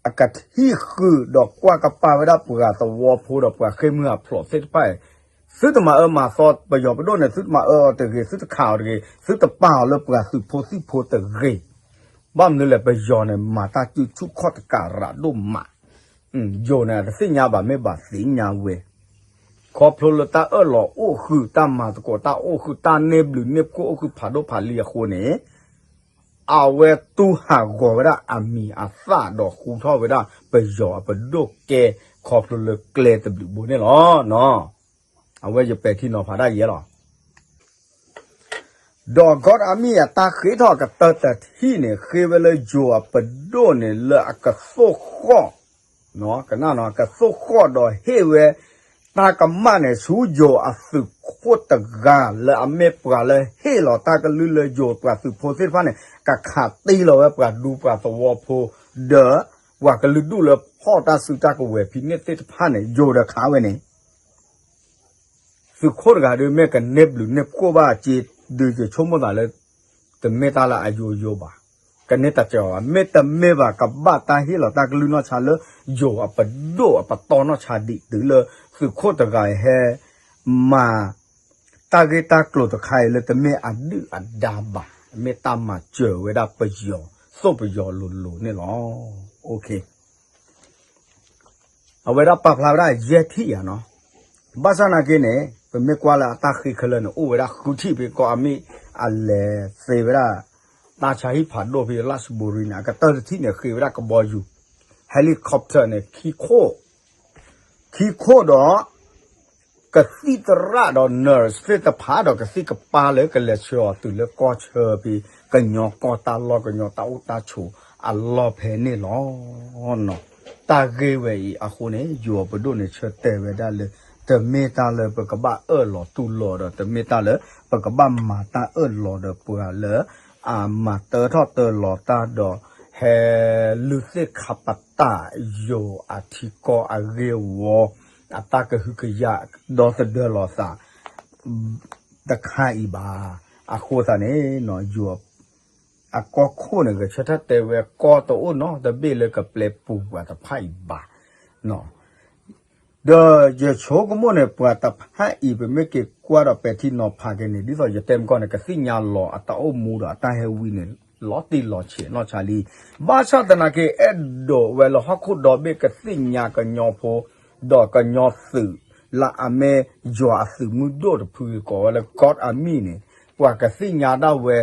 အကထံၣ်ဃုာ်ဒီးကွၢ်ကပာ်ဝဲဒၣ်ပှၤသဝီဖိဒီးပှၤဃ့ၢ်မုၢ်ဟးဖျိးသ့ၣ်တဖၣ်အံၤ, သုတမၤအၢမၤသီပယီၤပဒိၣ်န့ၣ် သုတမၤအၢအီၤတဂ့ၤ, သုတခးအီၤတဂ့ၤ, သုတပာ်အီၤလၢပှၤသုးဖိသံၣ်ဖိတဂ့ၤ. ဘၣ်မနုၤလဲၣ် ပယီၤန့ၣ် မၤတၢ်စုဆူၣ်ခီၣ်တကးရးဒိၣ်မး, ယိၤန့ၣ် အတသ့ၣ်ညါဘၣ်မ့ၢ်ဘၣ်သ့ၣ်ညါဝဲ, ခီဖျိလၢတၢ်အၢၣ်လီၤအိၣ်ဃုာ် တၢ်မၤသကိးတၢ်အိၣ်ဃုာ် တၢ်န့ၢ်ဘျုးန့ၢ်ဖှိၣ်အိၣ်ဃုာ်ဖးဒိၣ်ဖးလံၤအဃိန့ၣ် အဝဲတူၢ်ဟးဂီၤဝဲဒၣ်အမံၤအသၣ်ဒီးဃူထီၣ်ဝဲဒၣ်ပယီၤအပဒိၣ်ကဲ ခီဖျိလၢကျဲတဘျုးဘိန့ၣ်လီၤ. အဝဲယပဲာ်ထံနီၤဖးဒၣ်ယဲလီၤ. ဒီးကီၢ်အမံၤအတၢ်ဃ့ထီၣ်ကတၢၢ်တထံၣ်န့ၣ် ဃ့ဝဲလၢယိၤအပဒိၣ်န့ၣ် လၢအကသိၣ်ဃီၣ် ကနၣ်နီၤ ကသိၣ်ဃီၣ်ဒီးဟ့ၣ်ဝဲ တၢ်ကမၣ်န့ၣ် ဆူယိၤအသုးခိၣ်တဂၤ လၢအမ့ၢ်ပှၤလၢဟ့ၣ်လီၤတၢ်ကလုၢ်လၢယိၤပှၤသုးဖိသ့ၣ်တဖၣ်န့ၣ် ကခးတ့လီၤဝဲပှၤဒူပှၤသဝီဖိ ဒီးပှၤကလုာ်ဒူၣ်လၢဖီၣ်တၢ်စုတၢ်ကဝဲၤဖဲန့ၣ်သ့ၣ်တဖၣ်န့ၣ် ယိၤဒီးခးဝဲန့ၣ် သုးခိၣ်တဂၤဒီးမ့ၢ်ကန့ၢ်ဘျုးန့ၢ်ဖှိၣ်ဘၣ်အစ့ ဒုးယဆိကမိၣ်သးလၢ တမ့ၢ်တၢ်လၢအယိယိဘၣ်. ကန့ၢ်တၢ်စၢၤအီၤဘၣ်. မ့တမ့ၢ်ဘၣ် ကဘၣ်တၢ်ဟ့ၣ်လီၤတၢ်ကလုၢ်နီၢ်ဆါလၢ ယိၤအပဒိၣ်အပတီၢ်နီၢ်ဆါဒံးတုၤလၢ သုးခိၣ်တဂၤဟဲ မၤ တၢ်ဂ့ၢ်တၢ်ကျိၤတခါအံၤလၢတမ့ၢ်အဒုၣ်အဒါဘၣ်. မ့ၢ်တၢ်မၤစၢၤဝဲဒၣ်ပယီၤ သိၣ်ပယီၤလိၤလိၤန့ၣ်လီၤ. အဝဲဒၣ်ပာ်ဖျါဝဲဒၣ်ယဲၢ်ထံၣ်ယၤနီၤ. ဘၣ်ဆၣ်နာ်က့န့ၣ် ပမ့ၢ်ကွၢ်လၢအတၢ်ဃ့ခဲလၢာ်န့ၣ် အိၣ်ဝဲဒၣ်ဃုထံၣ်ဖဲကီၢ်အမံၤအလဲၤသ့ဝဲဒၣ် တၢ်ဆါဟံၣ်ဖးဒိၣ်ဖဲလၢၡ်ဘူရံန့ၣ် အကတၢၢ်တထံၣ်န့ၣ် ဃ့ဝဲဒၣ်ကဘီယူၤ helicopter န့ၣ် ခံခိၣ် ခံခိၣ်ဒီး ကသံၣ်သရၣ်ဒီး nurse သ့ၣ်တဖၣ်ဒီးကသံၣ်ကပၢ်လၢကလဲၤဆှၢအီၤတုၤလၢကီၢ်ဆၢဖဲ ကညီကီၢ်တၢ်လီၢ်ကညီတၢ်အိၣ်တၢ်ဆိးအလီၢ်ဖဲန့ၣ်လီၤ. တၢ်ဂ့ၢ်ဝဲအံၤအဃိန့ၣ် ယိၤအပဒိၣ်န့ၣ် ဆၢတဲာ်ဝဲဒၣ်လၢ တမ့ၢ်တၢ်လၢပကဘၣ်အၢၣ်လီၤတူၢ်လိာ်ဒီး တမ့ၢ်တၢ်လၢပကဘၣ်မၤတၢ်အၢၣ်လီၤဒီးပှၤလၢ အမၤတၢထီၣ်တၢလီၤတၢ်ဒီး ဟဲလုၢ်သ့ၣ်ခါပတာ် ယိၤအထံကီၢ်အဂ့ၢ်အဝီ အတၢ်ကဟုကယာ်ဒီသဒၢလီၤသး တခါအံၤဘၣ်. အဃိသတးန့ၣ် ယိၤ အကီၢ်ခိၣ်န့ၣ် ဂဲၤဆၢထၢၣ်တဲဝဲကီၢ်တအိၣ်နီတဘ့ၣ်လၢကပျဲပူၤပှၤတဖၣ်အံၤဘၣ်. ဒီးယဆိကမိၣ်န့ၣ် ပှၤတဖၣ်အံၤ ပမ့ၢ်က့ၤကွၢ်ဒီးပဲာ်ထံနီၤဖးက့ၤန့ၣ် ဒ်သိးယတဲမကီၢ်န့ၣ် ကသ့ၣ်ညါလီၤအတၢ်အိၣ်မူဒီးအတၢ်ဟဲဝံန့ၣ် လီၤတံၢ်လီၤဆဲးနီၢ်ဆါလံ. ဘၣ်ဆၣ်သနာ်က့ အဲၣ်ဒိးဝဲလၢဟီၣ်ခိၣ်ဒီဘ့ၣ်ကသ့ၣ်ညါကညီဖိ ဒီးကညီသုး လၢအမ့ၢ်ယွၤအသုးမုၢ်ဒိၣ်တဖုကိးဝဲလၢ ကီၢ်အမံၤန့ၣ် ပှၤကသ့ၣ်ညါဒၣ်ဝဲ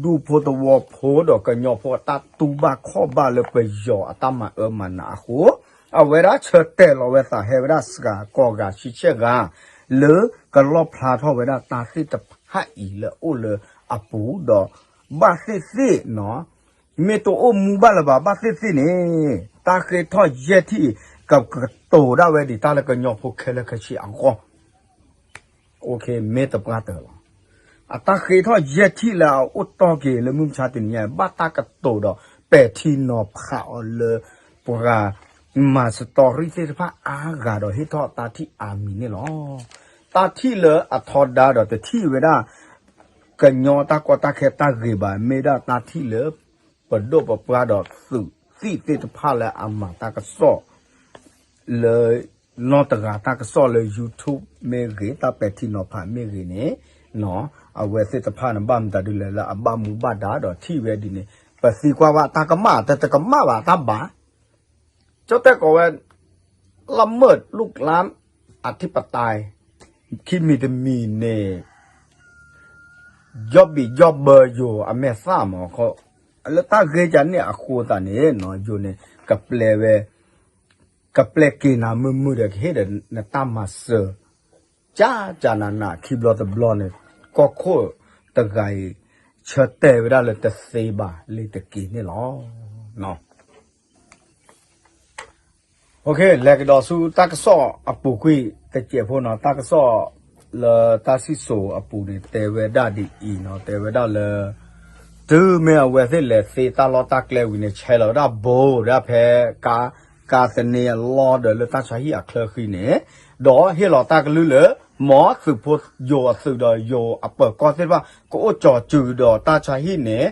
ဒူဖိသဝီဖိဒီးကညီဖိအတၢ်တူၢ်ဘၣ်ခီၣ်ဘၣ်လၢပယီၤအတၢ်မၤအၢမၤနးအဃိ အဝဲဒၣ်ဆၢတဲာ်လီၤဝဲသးဟဲဝဲဒၣ်စှၤကိးဂၤဆံဆဲၣ်ဂၤ လၢကလီၣ်ဖျါထီၣ်ဝဲဒၣ်တၢ်သ့ၣ်တဖၣ်အံၤလၢအအိၣ်လၢအပူၤဒီး ဘၣ်သ့ၣ်သ့ၣ်နီၤ မ့ၢ်တအိၣ်မူဘၣ်လၢၤဘၣ် ဘၣ်သ့ၣ်သ့ၣ်န့ၣ် တၢ်ဃ့ထီၣ်ယဲၢ်ထံၣ် ကကတိၤဒၣ်ဝဲဒံးတၢ်လၢကညီဖိခဲလၢာ်ခဲဆ့အဂီၢ် မ့ၢ်တပှၢ်တၢၢ်လီၤ. အတၢ်ဃ့ထီၣ်ယဲၢ်ထံၣ်လၢအအိၣ်တီၢ်က့ၤလၢမုၢ်မဆါတနံၤညါ ဘၣ်တၢ်ကတိၤဒီးပဲာ်ထံနီၤဖးအီၤလၢ ပှၤမၤစတီရံၣ်သ့ၣ်တဖၣ်အါဂၤဒီးဟ့ၣ်ထီၣ်တၢ်ထံၣ်အါမံၤန့ၣ်လီၤ. တၢ်ထံၣ်လၢအထီဒါဒီးတထံၣ်ဝဲဒၣ် ကညီတၢ်ကီတၢ်ခဲတၢ်ဂ့ၤဘၣ် မ့ၢ်ဒၣ်တၢ်ထံၣ်လၢ ပဒိၣ်ပပှၢ်ဒီးသုးသံၣ်သ့ၣ်တဖၣ်လၢအမၤတၢ်ကစီၣ် လၢနီၢ်တဂၤတၢ်ကစီၣ်လၢ YouTube မ့ၢ်ဂ့ၤ တၢ်ပဲာ်ထံနီၤဖးမ့ၢ်ဂ့ၤန့ၣ် အဝဲသ့ၣ်တဖၣ်န့ၣ် ဘၣ်မတၤဒုလဲၣ်လၢအဘၣ်မူဘၣ်ဒါဒီးထံၣ်ဝဲဒ်န့ၣ် ပသံကွၢ်ဘၣ်တၢ်ကမၣ် တတကမၣ်ဘၣ်တၢ်ဘၣ် ကၠီတဲကိးဝဲ လၢမုၢ်လူၢ်ကျါ အထံပတၢၢ် ခံမံၤတမံၤန့ၣ် ယီၢ်ဘံၣ်ယီၢ်ဘၢယိၤအမဲာ်သၣ်မး လၢတၢ်ဂ့ၢ်ကန့ၣ်အဃိသတးန့ၣ် ယိၤန့ၣ် ကပျဲဝဲ ကပျဲက့ၤနၤမုာ်မုာ်ဒီးကဟ့ၣ်ဒီးနတၢ်မၤစၢၤ ကကနနခံဘျီတဘျီန့ၣ် ကီၢ်ခိၣ်တဂၤအံၤ ဆၢတဲာ်ဝဲဒၣ်လၢတသ့ဘၣ်လ့ၤတက့ၤန့ၣ်လီၤ. လဲၤကဒီးဆူတၢ်ကစီၣ်အပူၤကွံာ်တစဲးဖိနီၤ တၢ်ကစီၣ်လၢတၢ်စံၣ်စိၤအပူၤန့ၣ် တဲဝဲဒၣ်ဒ်အံၤနီၤ တဲဝဲဒၣ်လၢ တုၤမ့ၢ်အဝဲသ့ၣ်လဲၤသ့တၢ်လီၢ်တၢ်ကျဲဝံၤန့ၣ် ဆဲးလီၤဝဲဒၣ်ဘိဒၣ်ဖဲ ကါသန့အလီၢ်ဒီးလၢတၢ်ဆါဟံၣ်အချၢဃံန့ၣ် ဒီးဟ့ၣ်လီၤတၢ်ကလုၢ်လၢ မ်သုးဖိယိၤအသုးဒီးယိၤအပၢၤကီၢ်သ့ၣ်တဖၣ် ကအိၣ်ကၠီၤစုၤဒီးတၢ်ဆါဟံၣ်န့ၣ်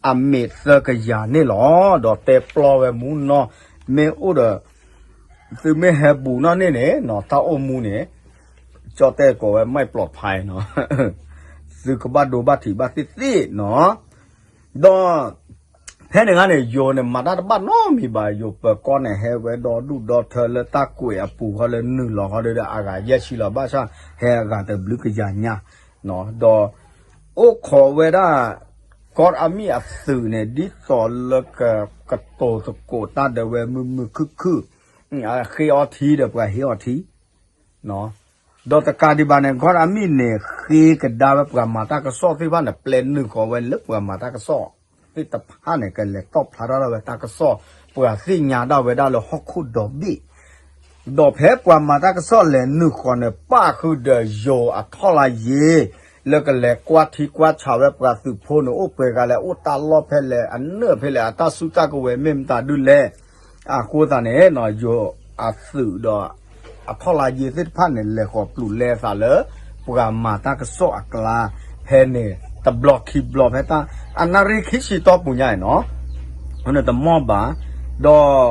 အမ့ၢ်သၢကယၤန့ၣ်လီၤ. ဒီးတဲပျီဝဲမူနီၤ မ့ၢ်အိၣ်ဒီး သုမ့ၢ်ဟဲဘူးနီၢ်န့ၣ်န့ၣ်နီၤ တၢ်အိၣ်မူန့ၣ် ကၠီတဲကိးဝဲ ไม่ปลอดภัย နီၤ သုကဘၣ်ဒိဘၣ်ထံးဘၣ်သ့ၣ်သ့ၣ်နီၤ ဒီး ဖဲန့ၣ်ခါန့ၣ် ယိၤန့ၣ် မၤတၢ်တဘၣ်နီတမံၤဘၣ် ယိၤပၢၤကီၢ်န့ၣ် ဟဲဝဲဒီဒူၣ်ဒီထၢလၢတၢ်ကွဲးအပူၤဃီလၢနုာ်လီၤဃီဒီးအဂၤယဲၢ်ဆံလီၤ ဘၣ်ဆၣ်ဟဲအဂၤတဘျုးကယၤညါ ဒီး အိၣ်ခိးဝဲဒၣ် ကီၢ်အမံၤအသုးန့ၣ် ဒ်သိးလၢကကတိၤသကိးတၢ်ဒီးဝဲမုာ်မုာ်ခုၣ်ခုၣ် ဃ့အီထံဒီးပှၤဟ့အီထံ ဒီးတကးဒံးဘၣ်န့ၣ် ကီၢ်အမံၤန့ၣ် ဃ့ကဒါဝဲပှၤမၤတၢ်ကစီၣ်သ့ၣ်တဖၣ်န့ၣ် ပျဲနုာ်ဃီၤဝဲလၢပှၤမၤတၢ်ကစီၣ်သ့ၣ်တဖၣ်န့ၣ် ကလဲၤတီၣ်ဖျါထီၣ်ဒၣ်ဝဲတၢ်ကစီၣ် ပှၤသ့ၣ်ညါဒၣ်ဝဲဒၣ်လၢဟီၣ်ခိၣ်ဒီဘ့ၣ် ဒီးဖဲပှၤမၤတၢ်ကစီၣ်လဲၤနုာ်ဃီၤန့ၣ် ပၣ်ဃုာ်ဒီးယိၤအထီၣ်လါယ့ၤ လၢကလဲၤကွၢ်ထံကွၢ်ဆးဝဲပှၤသုးဖိန့ၣ် အိၣ်ပှဲၤဂၤလဲၣ် အိၣ်တၢ်လီၢ်ဖဲလဲၣ် အနၢၣ်ဖဲလဲၣ် အတၢ်စုတၢ်ကဝဲၤမ့ၢ်မတၤဒုလဲၣ် အဃိသတးန့ၣ် ယိၤအသုးဒီး အထီၣ်လါယ့ၤသ့ၣ်တဖၣ်န့ၣ် လဲၤဃီၤပျူၤလဲသးလၢ ပှၤမၤတၢ်ကစီၣ်အကျါ ဖဲန့ၣ် တဘျီခံဘျီဖဲတၢ် အနၣ်ရံၣ်ခံဆံတီၢ်ပူၤညါအံၤနီၤ န့ၣ်တမီၢ်ဘၣ် ဒီး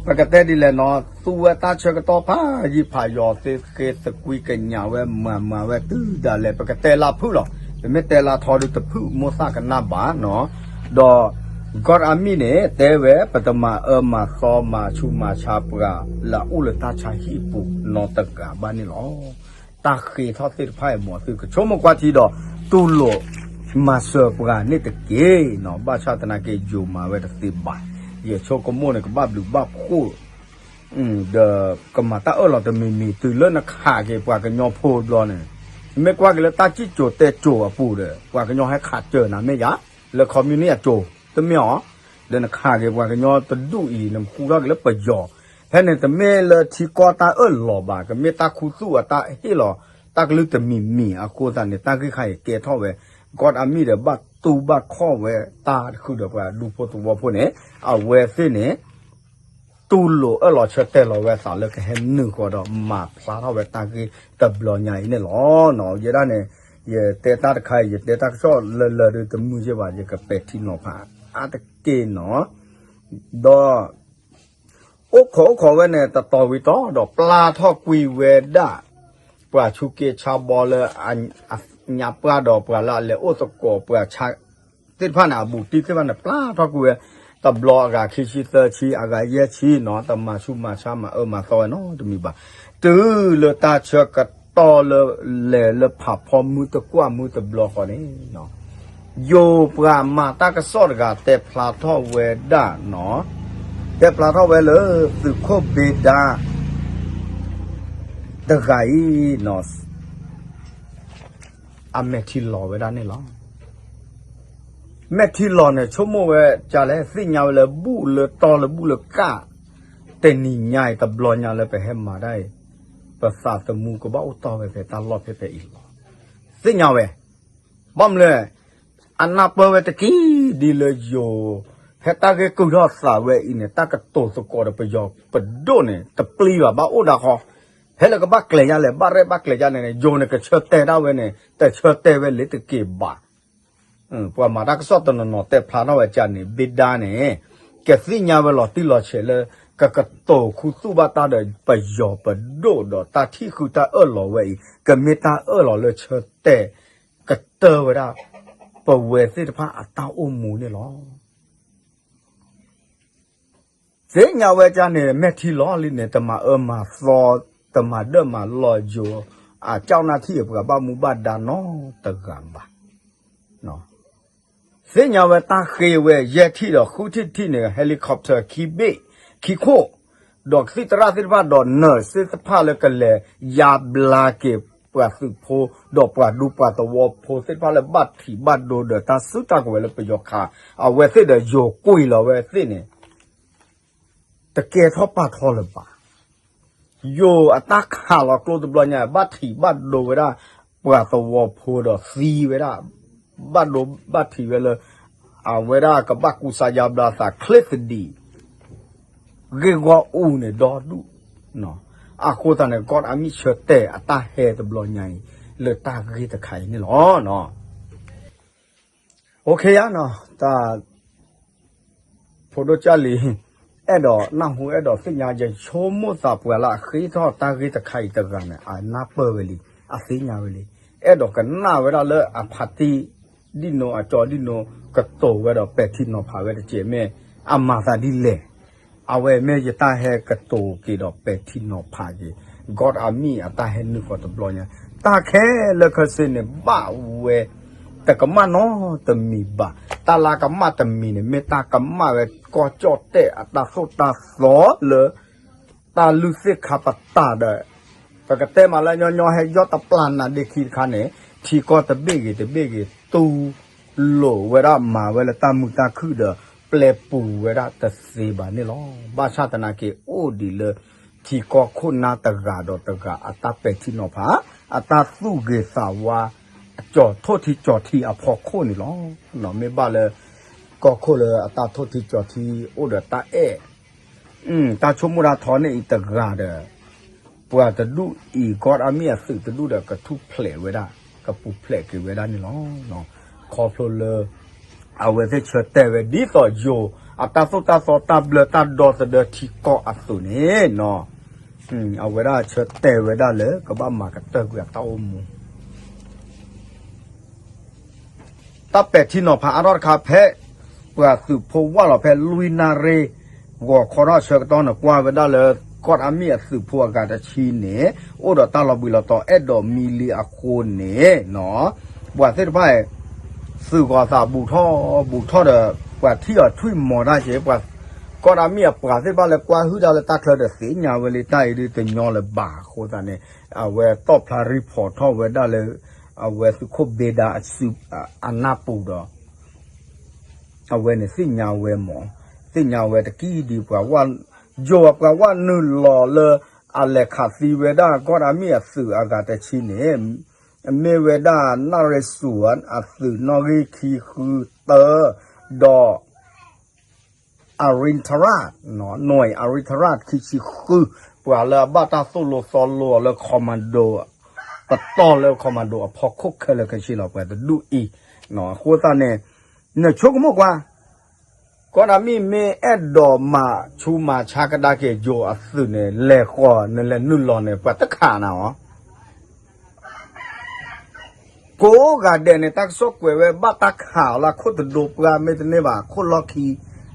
ပကတဲဒ်လဲၣ်နီၤ သူဝဲတၢ်ဆၢကတီၢ်ဖးယံာ်ဖးယီၤသ့သ့ သကွံကညးဝဲမၤမၤဝဲတုၤဒၣ်လဲာ် ပကတဲလၢဖုၣ်လီၤ ပမ့ၢ်တဲလၢထီဒုတဖုၣ်မိၢ်သၣ်ကနၣ်ဘၣ်နီၤ ဒီး ကီၢ်အမံၤန့ၣ် တဲဝဲ ပတမၤအၢမၤသီမၤဆူးမၤဆါပှၤ လၢအအိၣ်လၢတၢ်ဆါဟံၣ်ပူၤနီတဂၤဘၣ်န့ၣ်လီၤ. တၢ်ဃ့ထီၣ်သ့ၣ်တဖၣ်အံၤ မ်သုကဆိကမိၣ်ကွၢ်ထံဒီး တူၢ်လိာ်မၤစၢၤပှၤန့ၣ်တက့ၢ်နီၤ ဘၣ်ဆၣ်သနာ်က့ ယိၤမၤဝဲတသ့ဘၣ် ယဆိကမိၣ်န့ၣ် ကဘၣ်ဘျုးဘၣ်ဖှိၣ် ဒီးကမၤတၢ်အၢၣ်လီၤတမံၤမံၤ တုၤလၢနခးက့ၤပှၤကညီဖိတဘျီန့ၣ် မ့ၢ်ကွၢ်က့ၤလၢတၢ်စံၣ်စိၤတဲစိၤအပူၤဒီး ပှၤကညီဟဲခးစၢၤနၤမ့ၢ်ယါ လၢ communist အစိၤ တမ့ၢ်အီၤ ဒီးနခးက့ၤပှၤကညီတဒူၣ်အံၤ နဃူထီၣ်က့ၤလၢပယီၤ ဖဲန့ၣ်တမ့ၢ်လၢထံကီၢ်တၢ်အၢၣ်လီၤဘၣ် ကမ့ၢ်တၢ်ခူသူၣ်အတၢ်ဟ့ၣ်လီၤ တၢ်ကလုၢ်တမံၤမံၤအဃိသတးန့ၣ် တၢ်ဂ့ၢ်ခါအံၤကဲထီၣ်ဝဲ ကီၢ်အမံၤဒီးဘၣ်တူၢ်ဘၣ်ခီၣ်ဝဲတၢ်ဃုာ်ဒီးပှၤဒူဖိသဝီဖိန့ၣ် အဝဲသ့ၣ်န့ၣ် တူၢ်လိာ်အၢၣ်လီၤဆၢတဲာ်လီၤဝဲသးလၢကဟဲနုာ်ဃီၤဒီးမၤဖျါထီၣ်ဝဲတၢ်ဂ့ၢ်တဘျီညါအံၤန့ၣ်လီၤ. ယဲဒၣ်န့ၣ် ယတဲတၢ်တခါအံၤ ယတဲတၢ်ကစီၣ်လၢလၢဒုးတမုာ်ယဲၢ်ဘၣ် ယကပဲာ်ထံနီၤဖးအါတက့ၢ်နီၤ, ဒီး အိၣ်ခိးအိၣ်ခိးဝဲန့ၣ် တတီၤဝံၤတီၤဒီး ပျၢ်ထီၣ်ကွံာ်ဝဲဒၣ် ပှၤဆူးက့ဆါဘီလၢ အညါပှၢ်ဒီးပှၤလၢအလဲၤအိၣ်သကိးပှၤဆါ သ့ၣ်တဖၣ်န့ၣ် အဘူးတံၢ်သ့ၣ်တဖၣ်န့ၣ် ပျၢ်ထီၣ်ကွံာ်ဝဲ တဘျီအဂၤခံဆံသၢဆံ အဂၤယဲၢ်ဆံနီၤ, တမၤဆူးမၤဆါမၤအၢမၤသီဝဲနီတမံၤဘၣ်. တုၤလၢတၢ်ဆၢကတီၢ်လၢ လဲၤလၢဖးဖီမုၢ်တကွၢ်မုၢ်တဘျီဃီန့ၣ် ယိၤပှၤမၤတၢ်ကစီၣ်တဂၤတဲဖျါထီၣ်ဝဲဒၣ်နီၤ, တဲဖျါထီၣ်ဝဲလၢ သုးခိၣ်ဘ့ဒါ တဂၤအံၤနီၤ အမဲာ်ထံလီၤဝဲဒၣ်န့ၣ်လီၤ. မဲာ်ထံလီၤန့ၣ် ဆိကမိၣ်ဝဲကလဲၣ်, သ့ၣ်ညါဝဲလၢဘူၣ်လၢတီၢ်လၢဘူၣ်လၢကၣ်, တနံၤညါအံၤတဘျီညါလၢပဟဲမၤတၢ်အံၤ ပသးသမူကဘၣ်အိၣ်တီၢ်ဝဲဖဲတၢ်လီၢ်ဖဲဖဲအံၤလီၤ. သ့ၣ်ညါဝဲ ဘၣ်မနုၤလဲၣ်, အနၢ်ပၢၢ်ဝဲတက့ၢ်ဒ်လၢယိၤ ဖဲတၢ်ဂ့ၢ်ကုၢ်ထီၣ်သးဝဲအံၤန့ၣ် တၢ်ကတိၤသကိးဒီးပယီၤပဒိၣ်န့ၣ် တပျံၤဘၣ် ဘၣ်အိၣ်ဒၣ်ဃီ, ဖဲလၢကဘၣ်ကျဲၤယါလဲၣ် ဘၣ်ရဲၣ်ဘၣ်ကျဲၤယါန့ၣ် ယိၤန့ၣ်ကဆၢတဲာ်ဒၣ်ဝဲန့ၣ် တဆၢတဲာ်ဝဲလၢတက့ၢ်ဘၣ်. ပှၤမၤတၢ်ကစီၣ်တနီၤနီၤတဲဖျါထီၣ်ဝဲကန့ၣ် ဘ့ဒါန့ၣ် ကသ့ၣ်ညါဝဲလီၤတံၢ်လီၤဆဲးလၢ ကကတိၤခူသူၣ်ဘၣ်တၢ်ဒီးပယီၤပဒိၣ်ဒီးတၢ်ထံၣ်ဃုတၢ်အၢၣ်လီၤဝဲအံၤ ကမ့ၢ်တၢ်အၢၣ်လီၤလၢဆၢတဲာ် ကတၢၢ်ဝဲဒၣ် ပဝဲသ့ၣ်တဖၣ်အတၢ်အိၣ်မူန့ၣ်လီၤ. သ့ၣ်ညါဝဲကန့ၣ် မဲာ်ထံလီၤလံန့ၣ် တမၤအၢမၤသီ တမၤဒၢၣ်မၤလီၤယိၤ အကၠီၣ်နၢ်ထံၣ်အပှၤဘၣ်မူဘၣ်ဒါနီတဂၤဘၣ်. သ့ၣ်ညါဝဲတၢ်ဃ့ဝဲ ယဲၢ်ထံၣ်ဒီးဃုထံၣ်တထံၣ်န့ၣ် helicopter ခံဘ့ၣ် ခံခိၣ်, ဒီးကသံၣ်သရၣ်သ့ၣ်တဖၣ်ဒီး nurse သ့ၣ်တဖၣ်လၢကလဲၤယါဘျါက့ၤပှၤသုးဖိ ဒီးပှၤဒူပှၤသဝီဖိသ့ၣ်တဖၣ်လၢဘၣ်ထံးဘၣ်ဒိဒီးတၢ်စုတၢ်ကဝဲၤလၢပယီၤခး အဝဲသ့ၣ်ဒီးယိၤကွံာ်လီၤဝဲသ့ၣ်န့ၣ် တကဲထီၣ်ပာ်ထီၣ်လၢၤဘၣ်. ယိၤအတၢ်ခးလီၤကျိတဘျီညါ ဘၣ်ထံးဘၣ်ဒိဝဲဒၣ် ပှၤသဝီဖိဒီးသံဝဲဒၣ် ဘၣ်ဒိဘၣ်ထံးဝဲလၢ အဝဲဒၣ်ကဘၣ်ကူစါယါဘျါသးချ့သဒံး ဂ့ၢ်ဂီၢ်အူန့ၣ်ဒီဒူၣ်, အဃိသတးန့ၣ် ကီၢ်အမံၣ်ဆၢတဲာ်အတၢ်ဟဲတဘျီညါအံၤ လၢတၢ်ဂ့ၢ်တခါအံၤန့ၣ်လီၤ. အိၣ်ခ့ယါနီၤ တၢ် ဖိဒိၣ်ကၢ်လံၤ အဲၣ်ဒိးနၢ်ဟူအဲၣ်ဒိးသ့ၣ်ညါ ယဆိကမိၣ်သးပှၤလၢအဃ့ထီၣ်တၢ်ဂ့ၢ်တခါအံၤတဂၤန့ၣ် အနၢ်ပၢၢ်ဝဲလံ အသ့ၣ်ညါဝဲလံ အဲၣ်ဒိးကနၣ်ဝဲဒၣ်လၢအဖးတံၢ် ဒ်နိအကၠီဒ်နိ ကတိၤဝဲဒီးပဲာ်ထံနီၤဖးဝဲတက့ၢ် မ့ၢ်အမၤသးဒ်လဲၣ် အဝဲမ့ၢ်ယတၢ်ဟဲကတိၤက့ၤဒီးပဲာ်ထံနီၤဖးက့ၤ ကီၢ်အမံၣ်အတၢ်ဟဲနုာ်ဃီၤတဘျီညါ တၢ်ခဲလၢာ်ခဲဆ့န့ၣ် ဘၣ်ဝဲ တကမၣ်နီတမံၤဘၣ်. တၢ်လၢကမၣ်တမံၤန့ၣ် မ့ၢ်တၢ်ကမၣ်ဝဲကီၢ်ကၠီၣ်တဲၣ်အတၢ်သိၣ်တၢ်သီလၢ တၢ်လုၢ်သ့ၣ်ခါပတာ်ဒီး ပကတဲမးလၢညီညီဟဲယီၢ်တပျၢ်နၤဒ့ခံတခါန့ၣ် ထံကီၢ်တဘ့ၣ်ဂ့ၤတဘ့ၣ်ဂ့ၤ တူၢ်လိာ်ဝဲဒၣ်မၤဝဲလၢတၢ်မုာ်တၢ်ခုၣ်ဒီး ပျဲပူၤဝဲဒၣ်တသ့ဘၣ်န့ၣ်လီၤ. ဘၣ်ဆၣ်သနာ်က့ အိၣ်ဒံးလၢ ထံကီၢ်ခိၣ်နၢ်တဂၤဒီးတဂၤအတၢ်ပဲာ်ထံနီၤဖး အတၢ်သူၣ်ဂ့ၤသးဝါ ကၠီၤထိၣ်ထံကၠီၤထံအဖီခိၣ်န့ၣ်လီၤ. မ့ၢ်ဘၣ်လၢ ကီၢ်ခိၣ်လၢအတၢ်ထိၣ်ထံကၠီၤထံအိၣ်ဒီးတၢ်အဲၣ် တၢ်ဆိကမိၣ်တၢ်ထီန့ၣ်အံၤတဂၤဒီး ပှၤတဒူၣ်အံၤ ကီၢ်အမံၣ်အသုးတဒူၣ်ဒီး ကထူၣ်ဖျဲးဝဲဒၣ် ကပူၤဖျဲးက့ၤဝဲဒၣ်န့ၣ်လီၤ. ခီဖျိလၢ အဝဲသ့ၣ်ဆၢတဲာ်ဝဲဒ်သိးယိၤ အတၢ်သိၣ်တၢ်သီတၢ်ဘျၢတၢ်ဒီသဒၢထံကီၢ်အသိးန့ၣ် အဝဲဒၣ်ဆၢတဲာ်ဝဲဒၣ်လၢကဘၣ်မၤကတၢၢ်ကွံာ်အတၢ်အိၣ်မူ တၢ်ပဲာ်ထံနီၤဖးအါထီၣ်တခါဖဲ ပှၤသုးဖိဝၢ်လီၤဖဲလွံၢ်နၣ်ရံၣ် ဂီၤခီထီၣ်ဆၢကတီၢ်န့ၣ် ကွၢ်ဝဲဒၣ်လၢ ကီၢ်အမံၣ်အသုးဖိအဂၤတဆံန့ၣ် အိၣ်ဒီးတၢ်လီၤဘှံးလီၤတီၤအဲၣ်ဒိးမံလံအဃိန့ၣ် ပှၤသ့ၣ်တဖၣ် သုးဂီၤသးဘူးထီၣ်ဘူးထီၣ်ဒီး ပှၤထံၣ်အီၤထွံၣ်မီၤတၢ်က့ၤ ပှၤ ကီၢ်အမံၣ်အပှၤသ့ၣ်တဖၣ်လၢကွၢ်ဟုၣ်တၢ်လၢတၢ်ချၢဒီးသ့ၣ်ညါဝဲလံ တၢ်အံၤဒ်တညီလၢၤဘၣ်အဃိသတးန့ၣ် အဝဲတီၣ်ဖျါ report ထီၣ်ဝဲဒၣ်လၢ အဝဲသုးခိၣ်ဘ့ဒါအစု အနၢ်ပူၤဒီး အဝဲန့ၣ်သ့ၣ်ညါဝဲမး သ့ၣ်ညါဝဲတကံၢ်ဒံးပှၤဝၢ် ယိၤပှၤဝၢ်နုာ်လီၤလၢ အလဲၤခးသံဝဲဒၣ်ကီၢ်အမံၣ်အသုးအဂၤတဆံန့ၣ် မ့ၢ်ဝဲဒၣ်နၣ်ရံၣ်စူၤအသုးနီၣ်ဂံၢ်ခံဃုတၢ ဒီး အရ့ထရၣ် နွဲၣ်အရ့ထရၣ်ခံဆံဃု ပှၤလၢအဘၣ်တၢ်သိၣ်လိသီလိအီၤလၢ commando ပတီၢ်လၢ commando အဖီခိၣ်ခဲလၢာ်ခဲဆ့လီၤ ပှၤတဒူၣ်အံၤ, အဃိသတးန့ၣ် နဆိကမိၣ်ကွၢ် ကီၢ်ဒမံၣ်မ့ၢ်အဲၣ်ဒိးမၤဆူးမၤဆါကဒါက့ၤယိၤအသုးန့ၣ် လဲၤဃီၤ နလဲၤနုာ်လီၤန့ၣ် ပှၤတခးနၤအီၤ ကိးဂၤဒဲးန့ၣ် တၢ်ကစီၣ်ကွဲးဝဲဘၣ်တၢ်ခးအီၤလၢအခိၣ်တဒိပှၢ် မ့တမ့ၢ်ဘၣ် ခိၣ်လီၢ်ခံ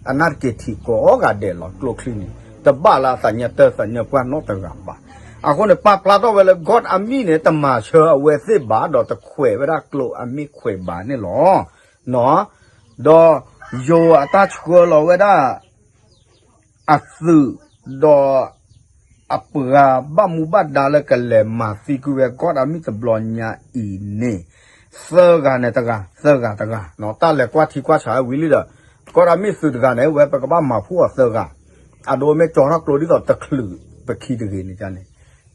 အနၢ်တက့ၤထံးကိးဂၤဒဲးလီၤ ကျိချံန့ၣ် တဘၣ်လၢအသးညါတၢ်သးညါပှၢ်နီတဂၤဘၣ်. အဃိန့ၣ် ပာ်ဖျါထီၣ်ဝဲလၢကီၢ်ဒမံၣ်န့ၣ် တမၤဆၢအဝဲသ့ၣ်ဘၣ် ဒီးတခွဲးဝဲဒၣ်ကျိအမ့ၢ်ခွဲးဘၣ်န့ၣ်လီၤ. ဒီးယိၤအတၢ်ဆှၢလီၤဝဲဒၣ် အသုး ဒီးအပှၤဘၣ်မူဘၣ်ဒါလၢကလဲၤမၤသံကွံာ်ဝဲကီၢ်ဒမံၣ်တဘျီညါအံၤန့ၣ် သၢဂၤန့ၣ်တဂၤ သၢဂၤတဂၤ တၢ်လဲၤကွၢ်ထံကွၢ်ဆးဝံၤလံဒီး ကီၢ်ဒမံၣ်သုးတဂၤန့ၣ် ဝဲပကဘၣ်မၤဖှိၣ်အီၤသၢဂၤ အဒိမ့ၢ်ကၠီထီၣ်ကျိဒ်သိးတချုးပခံတဂ့ၤန့ၣ်န့ၣ်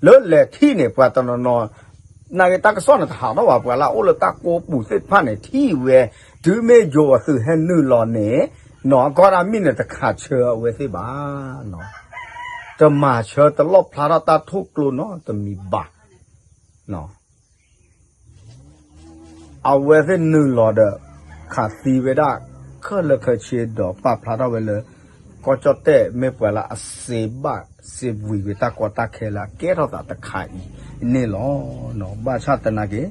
လၢလဲၤထံၣ်န့ၣ် ပှၤတနီၤနီၤ နာ်ဂ့ၤတၢ်ကစီၣ်န့ၣ်တဟးထီၣ်ဘၣ် ပှၤလၢအအိၣ်လၢတၢ်ကိးပူၤသ့ၣ်တဖၣ်န့ၣ် ထံၣ်ဝဲ တုၤမ့ၢ်ယိၤအသုးဟဲနုာ်လီၤန့ၣ် နီၢ်ကီၢ်ဒမံၣ်န့ၣ် တခးဆၢအဝဲသ့ၣ်ဘၣ်. တမၤဆၢတလီၣ်ဖျါထီၣ်တၢ်ထိၣ်ကျိနီတမံၤဘၣ်. အဝဲသ့ၣ်နုာ်လီၤဒီး ခးသံဝဲဒၣ် ခဲလၢာ်ခဲဆ့ဒီးပာ်ဖျါထီၣ်ဝဲလၢ ကီၢ်ကၠီၣ်တဲၣ်မ့ၢ်ပှၤလၢအစ့ဘၣ်စ့ဝံၤဝဲတၢ်ကီတၢ်ခဲလၢအကဲထီၣ်သးတခါအံၤန့ၣ်လီၤ. ဘၣ်ဆၣ်သနာ်က့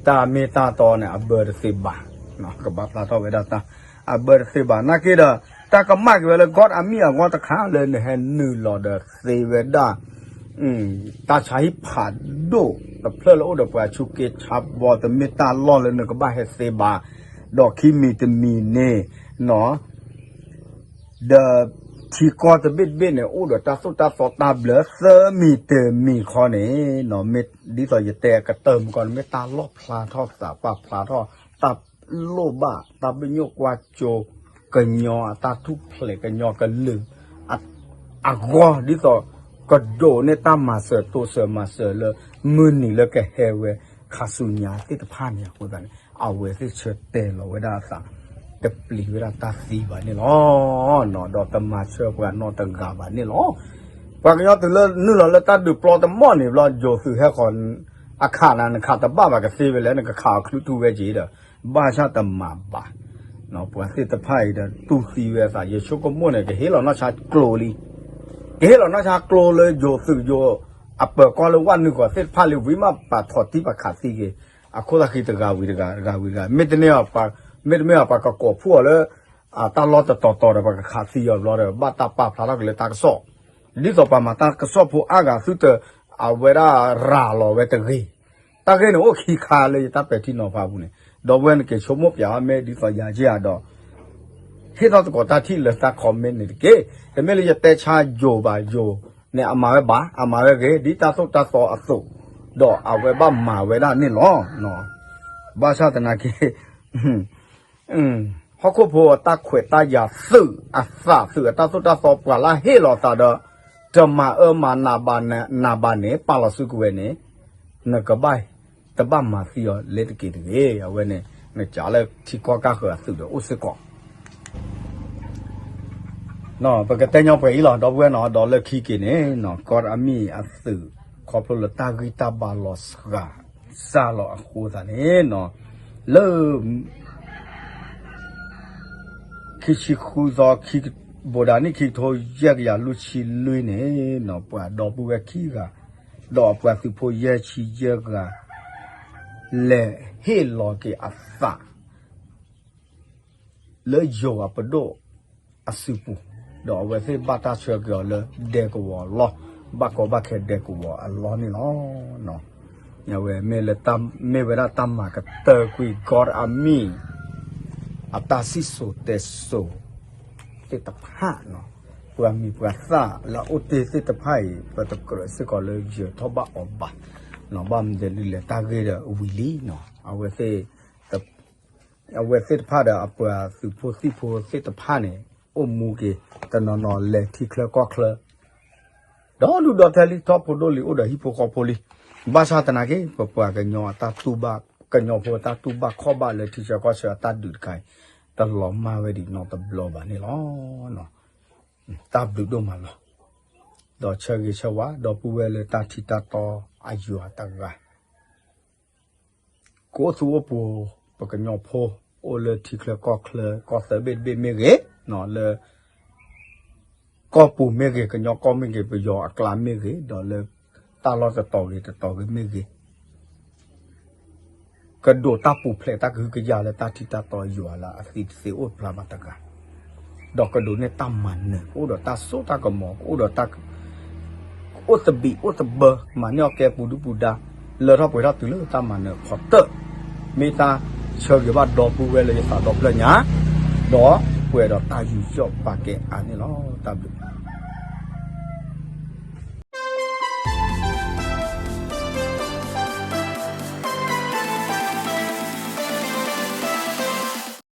တၢ်မ့ၢ်တၢ်တီန့ၣ် အဘၢတသ့ဘၣ်, ကဘၣ်ဖျါထီၣ်ဝဲဒၣ်တၢ် အဘၢတသ့ဘၣ် နာ်က့ဒီး တၢ်ကမၣ်က့ၤဝဲလၢကီၢ်အမံၤအဂီၢ်တခါလၢနဟဲနုာ်လီၤဒီးသ့ဝဲဒၣ် တၢ်ဆါဟံၣ်ဖးဒိၣ်တဖျၢၣ်လၢအိၣ်ဒီးပှၤဆူးက့ဆါဘီ တမ့ၢ်တၢ်လီၢ်လၢနကဘၣ်ဟဲသ့ဘၣ်, ဒီးခံမံၤတမံၤန့ၣ် ဒီးထံကီၢ်တဘ့ၣ်တဘ့ၣ်န့ၣ် အိၣ်ဒီးတၢ်သိၣ်တၢ်သီတၢ်ဘျၢ သၢမံၤတမံၤခီန့ၣ် မ့ၢ်ဒ်သိးယတဲအကတၢၢ်မုၢ်ကီၢ်န့ၣ် မ့ၢ်တၢ်လီၣ်ဖျါထီၣ်သးပာ်ဖျါထီၣ် တၢ်လိၣ်ဘၣ် တၢ်ပညိၣ်ကွၢ်စိ ကညီအတၢ်ထူၣ်ဖျဲး ကညီကလုာ် အဂီၢ် ဒ်သိးကဒိးန့ၢ်တၢ်မၤစၢၤတိစၢၤမၤစၢၤလၢ မုၢ်နံၤလၢကဟဲဝဲ ခါဆူညါသ့ၣ်တဖၣ်န့ၣ်အဃိသတးန့ၣ် အဝဲသ့ၣ်ဆၢတဲာ်လီၤဝဲဒၣ်အသး တပျံၤဝဲဒၣ်တၢ်သံဘၣ်န့ၣ်လီၤ. ဒီးတမၤဆၢပှၤနီတဂၤဘၣ်န့ၣ်လီၤ. ပှၤကညီတုၤလၢနုာ်လီၤလၢတၢ်ဒုးပျီတမီၢ်န့ၣ်ဘျီ ယိၤသုးဟဲဃီၤ အခးနၤ နခးတဘၣ်ဘၣ်ကသ့ဝဲလဲၣ် နကခးအီၤချုးထူဝဲက့ၤဒီး ဘၣ်ဆၣ်တမၤဘၣ် ပှၤသ့ၣ်တဖၣ်အံၤဒီးတူၢ်သံဝဲအသး ယဆိကမိၣ်န့ၣ် ကဟ့ၣ်လီၤနီၢ်ဆါကျိလံ ကဟ့ၣ်လီၤနီၢ်ဆါကျိလၢယိၤသုးယိၤ အပၢၤကီၢ်လၢဝဲနုာ်ဃီၤသ့ၣ်တဖၣ်လံ ဝံၤမးပာ်ထီၣ်တံၢ်ပာ်ခးသံက့ၤ အခိၣ်သးဃံတဂၤဝံၤတဂၤ တဂၤဝံၤတဂၤ မ့တမ့ၢ် မ့တမ့ၢ်ပှၤကကိးဖှိၣ်အီၤလၢ တၢ်လီၢ်တတီၤတီၤဒီး ပှၤကခးသံအီၤဘျီဒီး ဘၣ်တၢ်ပာ်ဖျါထီၣ်က့ၤလၢတၢ်ကစီၣ် ဒ်သိးပှၤမၤတၢ်ကစီၣ်ဖိအါဂၤသုတ အဝဲဒၣ်ရၤလီၤဝဲတဂ့ၤ တၢ်ဂ့ၢ်န့ၣ်အိၣ်ခံခါလၢယတၢ်ပဲာ်ထံနီၤဖးပူၤန့ၣ် ဒီပုၢ်ဝဲၢ်နက့ၤဆိကမိၣ်ပၠးအီၤ မ့ၢ်ဒ်သိးယၤက့ၤဧါဒီး ဟ့ၣ်ထီၣ်သကိးတၢ်ထံၣ်လၢတၢ် comment န့ၣ်တက့ၢ်. တမ့ၢ်လၢယတဲဆါယိၤဘၣ် ယိၤန့ၣ် အမၤဝဲဘၣ် အမၤဝဲဂ့ၤ ဒ်တၢ်သိၣ်တၢ်သီအသိး ဒီးအဝဲဘၣ်မၤဝဲဒၣ်န့ၣ်လီၤ. ဘၣ်ဆၣ်သနာ်က့ ဟီၣ်ခိၣ်ဖိအတၢ်ခွဲးတၢ်ယာ်သုးအသး သုးအတၢ်သိၣ်တၢ်သီ ပှၤလၢဟ့ၣ်လီၤသးဒီး တမၤအၢမၤနးဘၣ်နၤဘၣ်န့ၣ် ပာ်လီၤစုကဝဲၤန့ၣ် နကဘၣ် တဘၣ်မၤသံအီၤလၢတက့ၢ်တဂ့ၤ. အဝဲန့ၣ် နကးလၢထံကီၢ်ကၢ်ဃၢၤအသုးဒီးအိၣ်စ့ၢ်ကီး ပကတဲညီပှဲၤအံၤလီၤ ဒီပုၢ်ဝဲၢ်နီၤ ဒီးလၢခံက့ၤန့ၣ် ကီၢ်အမံၤအသုး ခီဖျိလၢတၢ်ဂံၢ်တၢ်ဘါလီၤစှၤ စၢ်လီၤအဃိသတးန့ၣ် လၢ ခံဆံဃုသီ ခံ ဘိးဒၣ်နံၣ်ခံကထိယဲၢ်ကယၤလွံၢ်ဆံလွံၢ်န့ၣ် ပှၤဒီပုၢ်ဝဲၢ်ခံဂၤ ဒီးအပှၤသုးဖိယဲၢ်ဆံယဲၢ်ဂၤ လဲၤဟ့ၣ်လီၤက့ၤအသး လၢယိၤအပဒိၣ်အစုပူၤ, ဒီးအဝဲသ့ၣ်ဘၣ်တၢ်ဆှၢက့ၤအီၤလၢဒဲကဝီၤအလီၢ်, ဘၣ်ကီဘၣ်ခဲဒဲကဝီၤအလီၢ်န့ၣ်လီၤ. အဝဲမ့ၢ်လၢ မ့ၢ်ဝဲဒၣ်တၢ်မၤကတၢၢ်ကွံာ်ကီၢ်အမံၤ အတၢ်စံၣ်စိၤတဲစိၤသ့ၣ်တဖၣ်, ပှၤမံၤပှၤသၣ်လၢအအိၣ်တ့ၢ်သ့ၣ်တဖၣ်အံၤ ပတကြၢးစ့ၢ်ကီးလၢယၢၤထီၣ်ဘၣ်အီၤဘၣ်, ဘၣ်မနုၤဒ်လဲၣ် တၢ်ဂ့ၢ်ဒီးဝံၤလံ, အဝဲသ့ၣ် အဝဲသ့ၣ်တဖၣ်ဒီးအပှၤသုးဖိသံၣ်ဖိသ့ၣ်တဖၣ်န့ၣ် အိၣ်မူက့ၤ တနီၤနီၤလဲၤထံချၢကီၢ်ချၢ ဒီဒူၣ်ဒီထၢလံ ထီၣ်ဖိဒိၣ်လံ အိၣ်ဒီးဟံၣ်ဖိဃီဖိလံ. ဘၣ်ဆၣ်သနာ်က့ ပပှၤကညီအတၢ်တူၢ်ဘၣ် ကညီဖိတၢ်တူၢ်ဘၣ်ခီၣ်ဘၣ်လၢထံဆၢကီၢ်ဆၢအတၢ်ဒုးတခါအံၤ တလီၤမၢ်ဝဲဒံးနီတဘျီဘၣ်န့ၣ်လီၤ. တၢ်ဘျုးဒိၣ်မးလီၤ. ဒီးဆၢဂ့ၤဆၢဝါ ဒီပုၢ်ဝဲၢ်လၢတၢ်ထံၣ်တၢ်တီအယွၤတဂၤ ကအိၣ်သူအိၣ်ပူၤ ပကညီဖိ အိၣ်လၢထံချၢကီၢ်ချၢ ကီၢ်သၢဘ့ၣ်တဘ့ၣ်မ့ၢ်ဂ့ၤ, လၢ ကီၢ်ပူၤမ့ၢ်ဂ့ၤ, ကညီကီၢ်မ့ၢ်ဂ့ၤ, ပယီၤအကျါမ့ၢ်ဂ့ၤ, ဒီးလၢ တၢ်လီၢ်တတီၤဂ့ၤတတီၤဂ့ၤမ့ၢ်ဂ့ၤ ကဒိးတၢ်ပူၤဖျဲးတၢ်ကဟုကယာ်လၢတၢ်ထံတၢ်တီယွၤလၢအသံတသ့အိၣ်ဖျါဘၣ်တဂၤ, ဒီးကဒိးန့ၢ်တၢ်မၤနၢၤ ကအိၣ်ဒီးတၢ်စိတၢ်ကမီၤ ကအိၣ်ဒီးတၢ် ကအိၣ်သဘံၣ်အိၣ်သဘၢ မၤန့ၢ်အီၣ်ကဲပူၤဒုပူၤဒါ လၢထီၣ်ပှဲၤထီၣ်တုၤလၢတၢ်မၤနၢၤဖီတၢၣ်, မ့ၢ်တၢ်ဆၢဂ့ၤဘၣ်ဒီပုၢ်ဝဲၢ်လၢယသးဒီဖျၢၣ်ညါ, ဒီးပှဲၤဒီးတၢ်ယူးယီၣ်ပာ်ကဲအါန့ၣ်လီၤ. တၢ်ဘျုး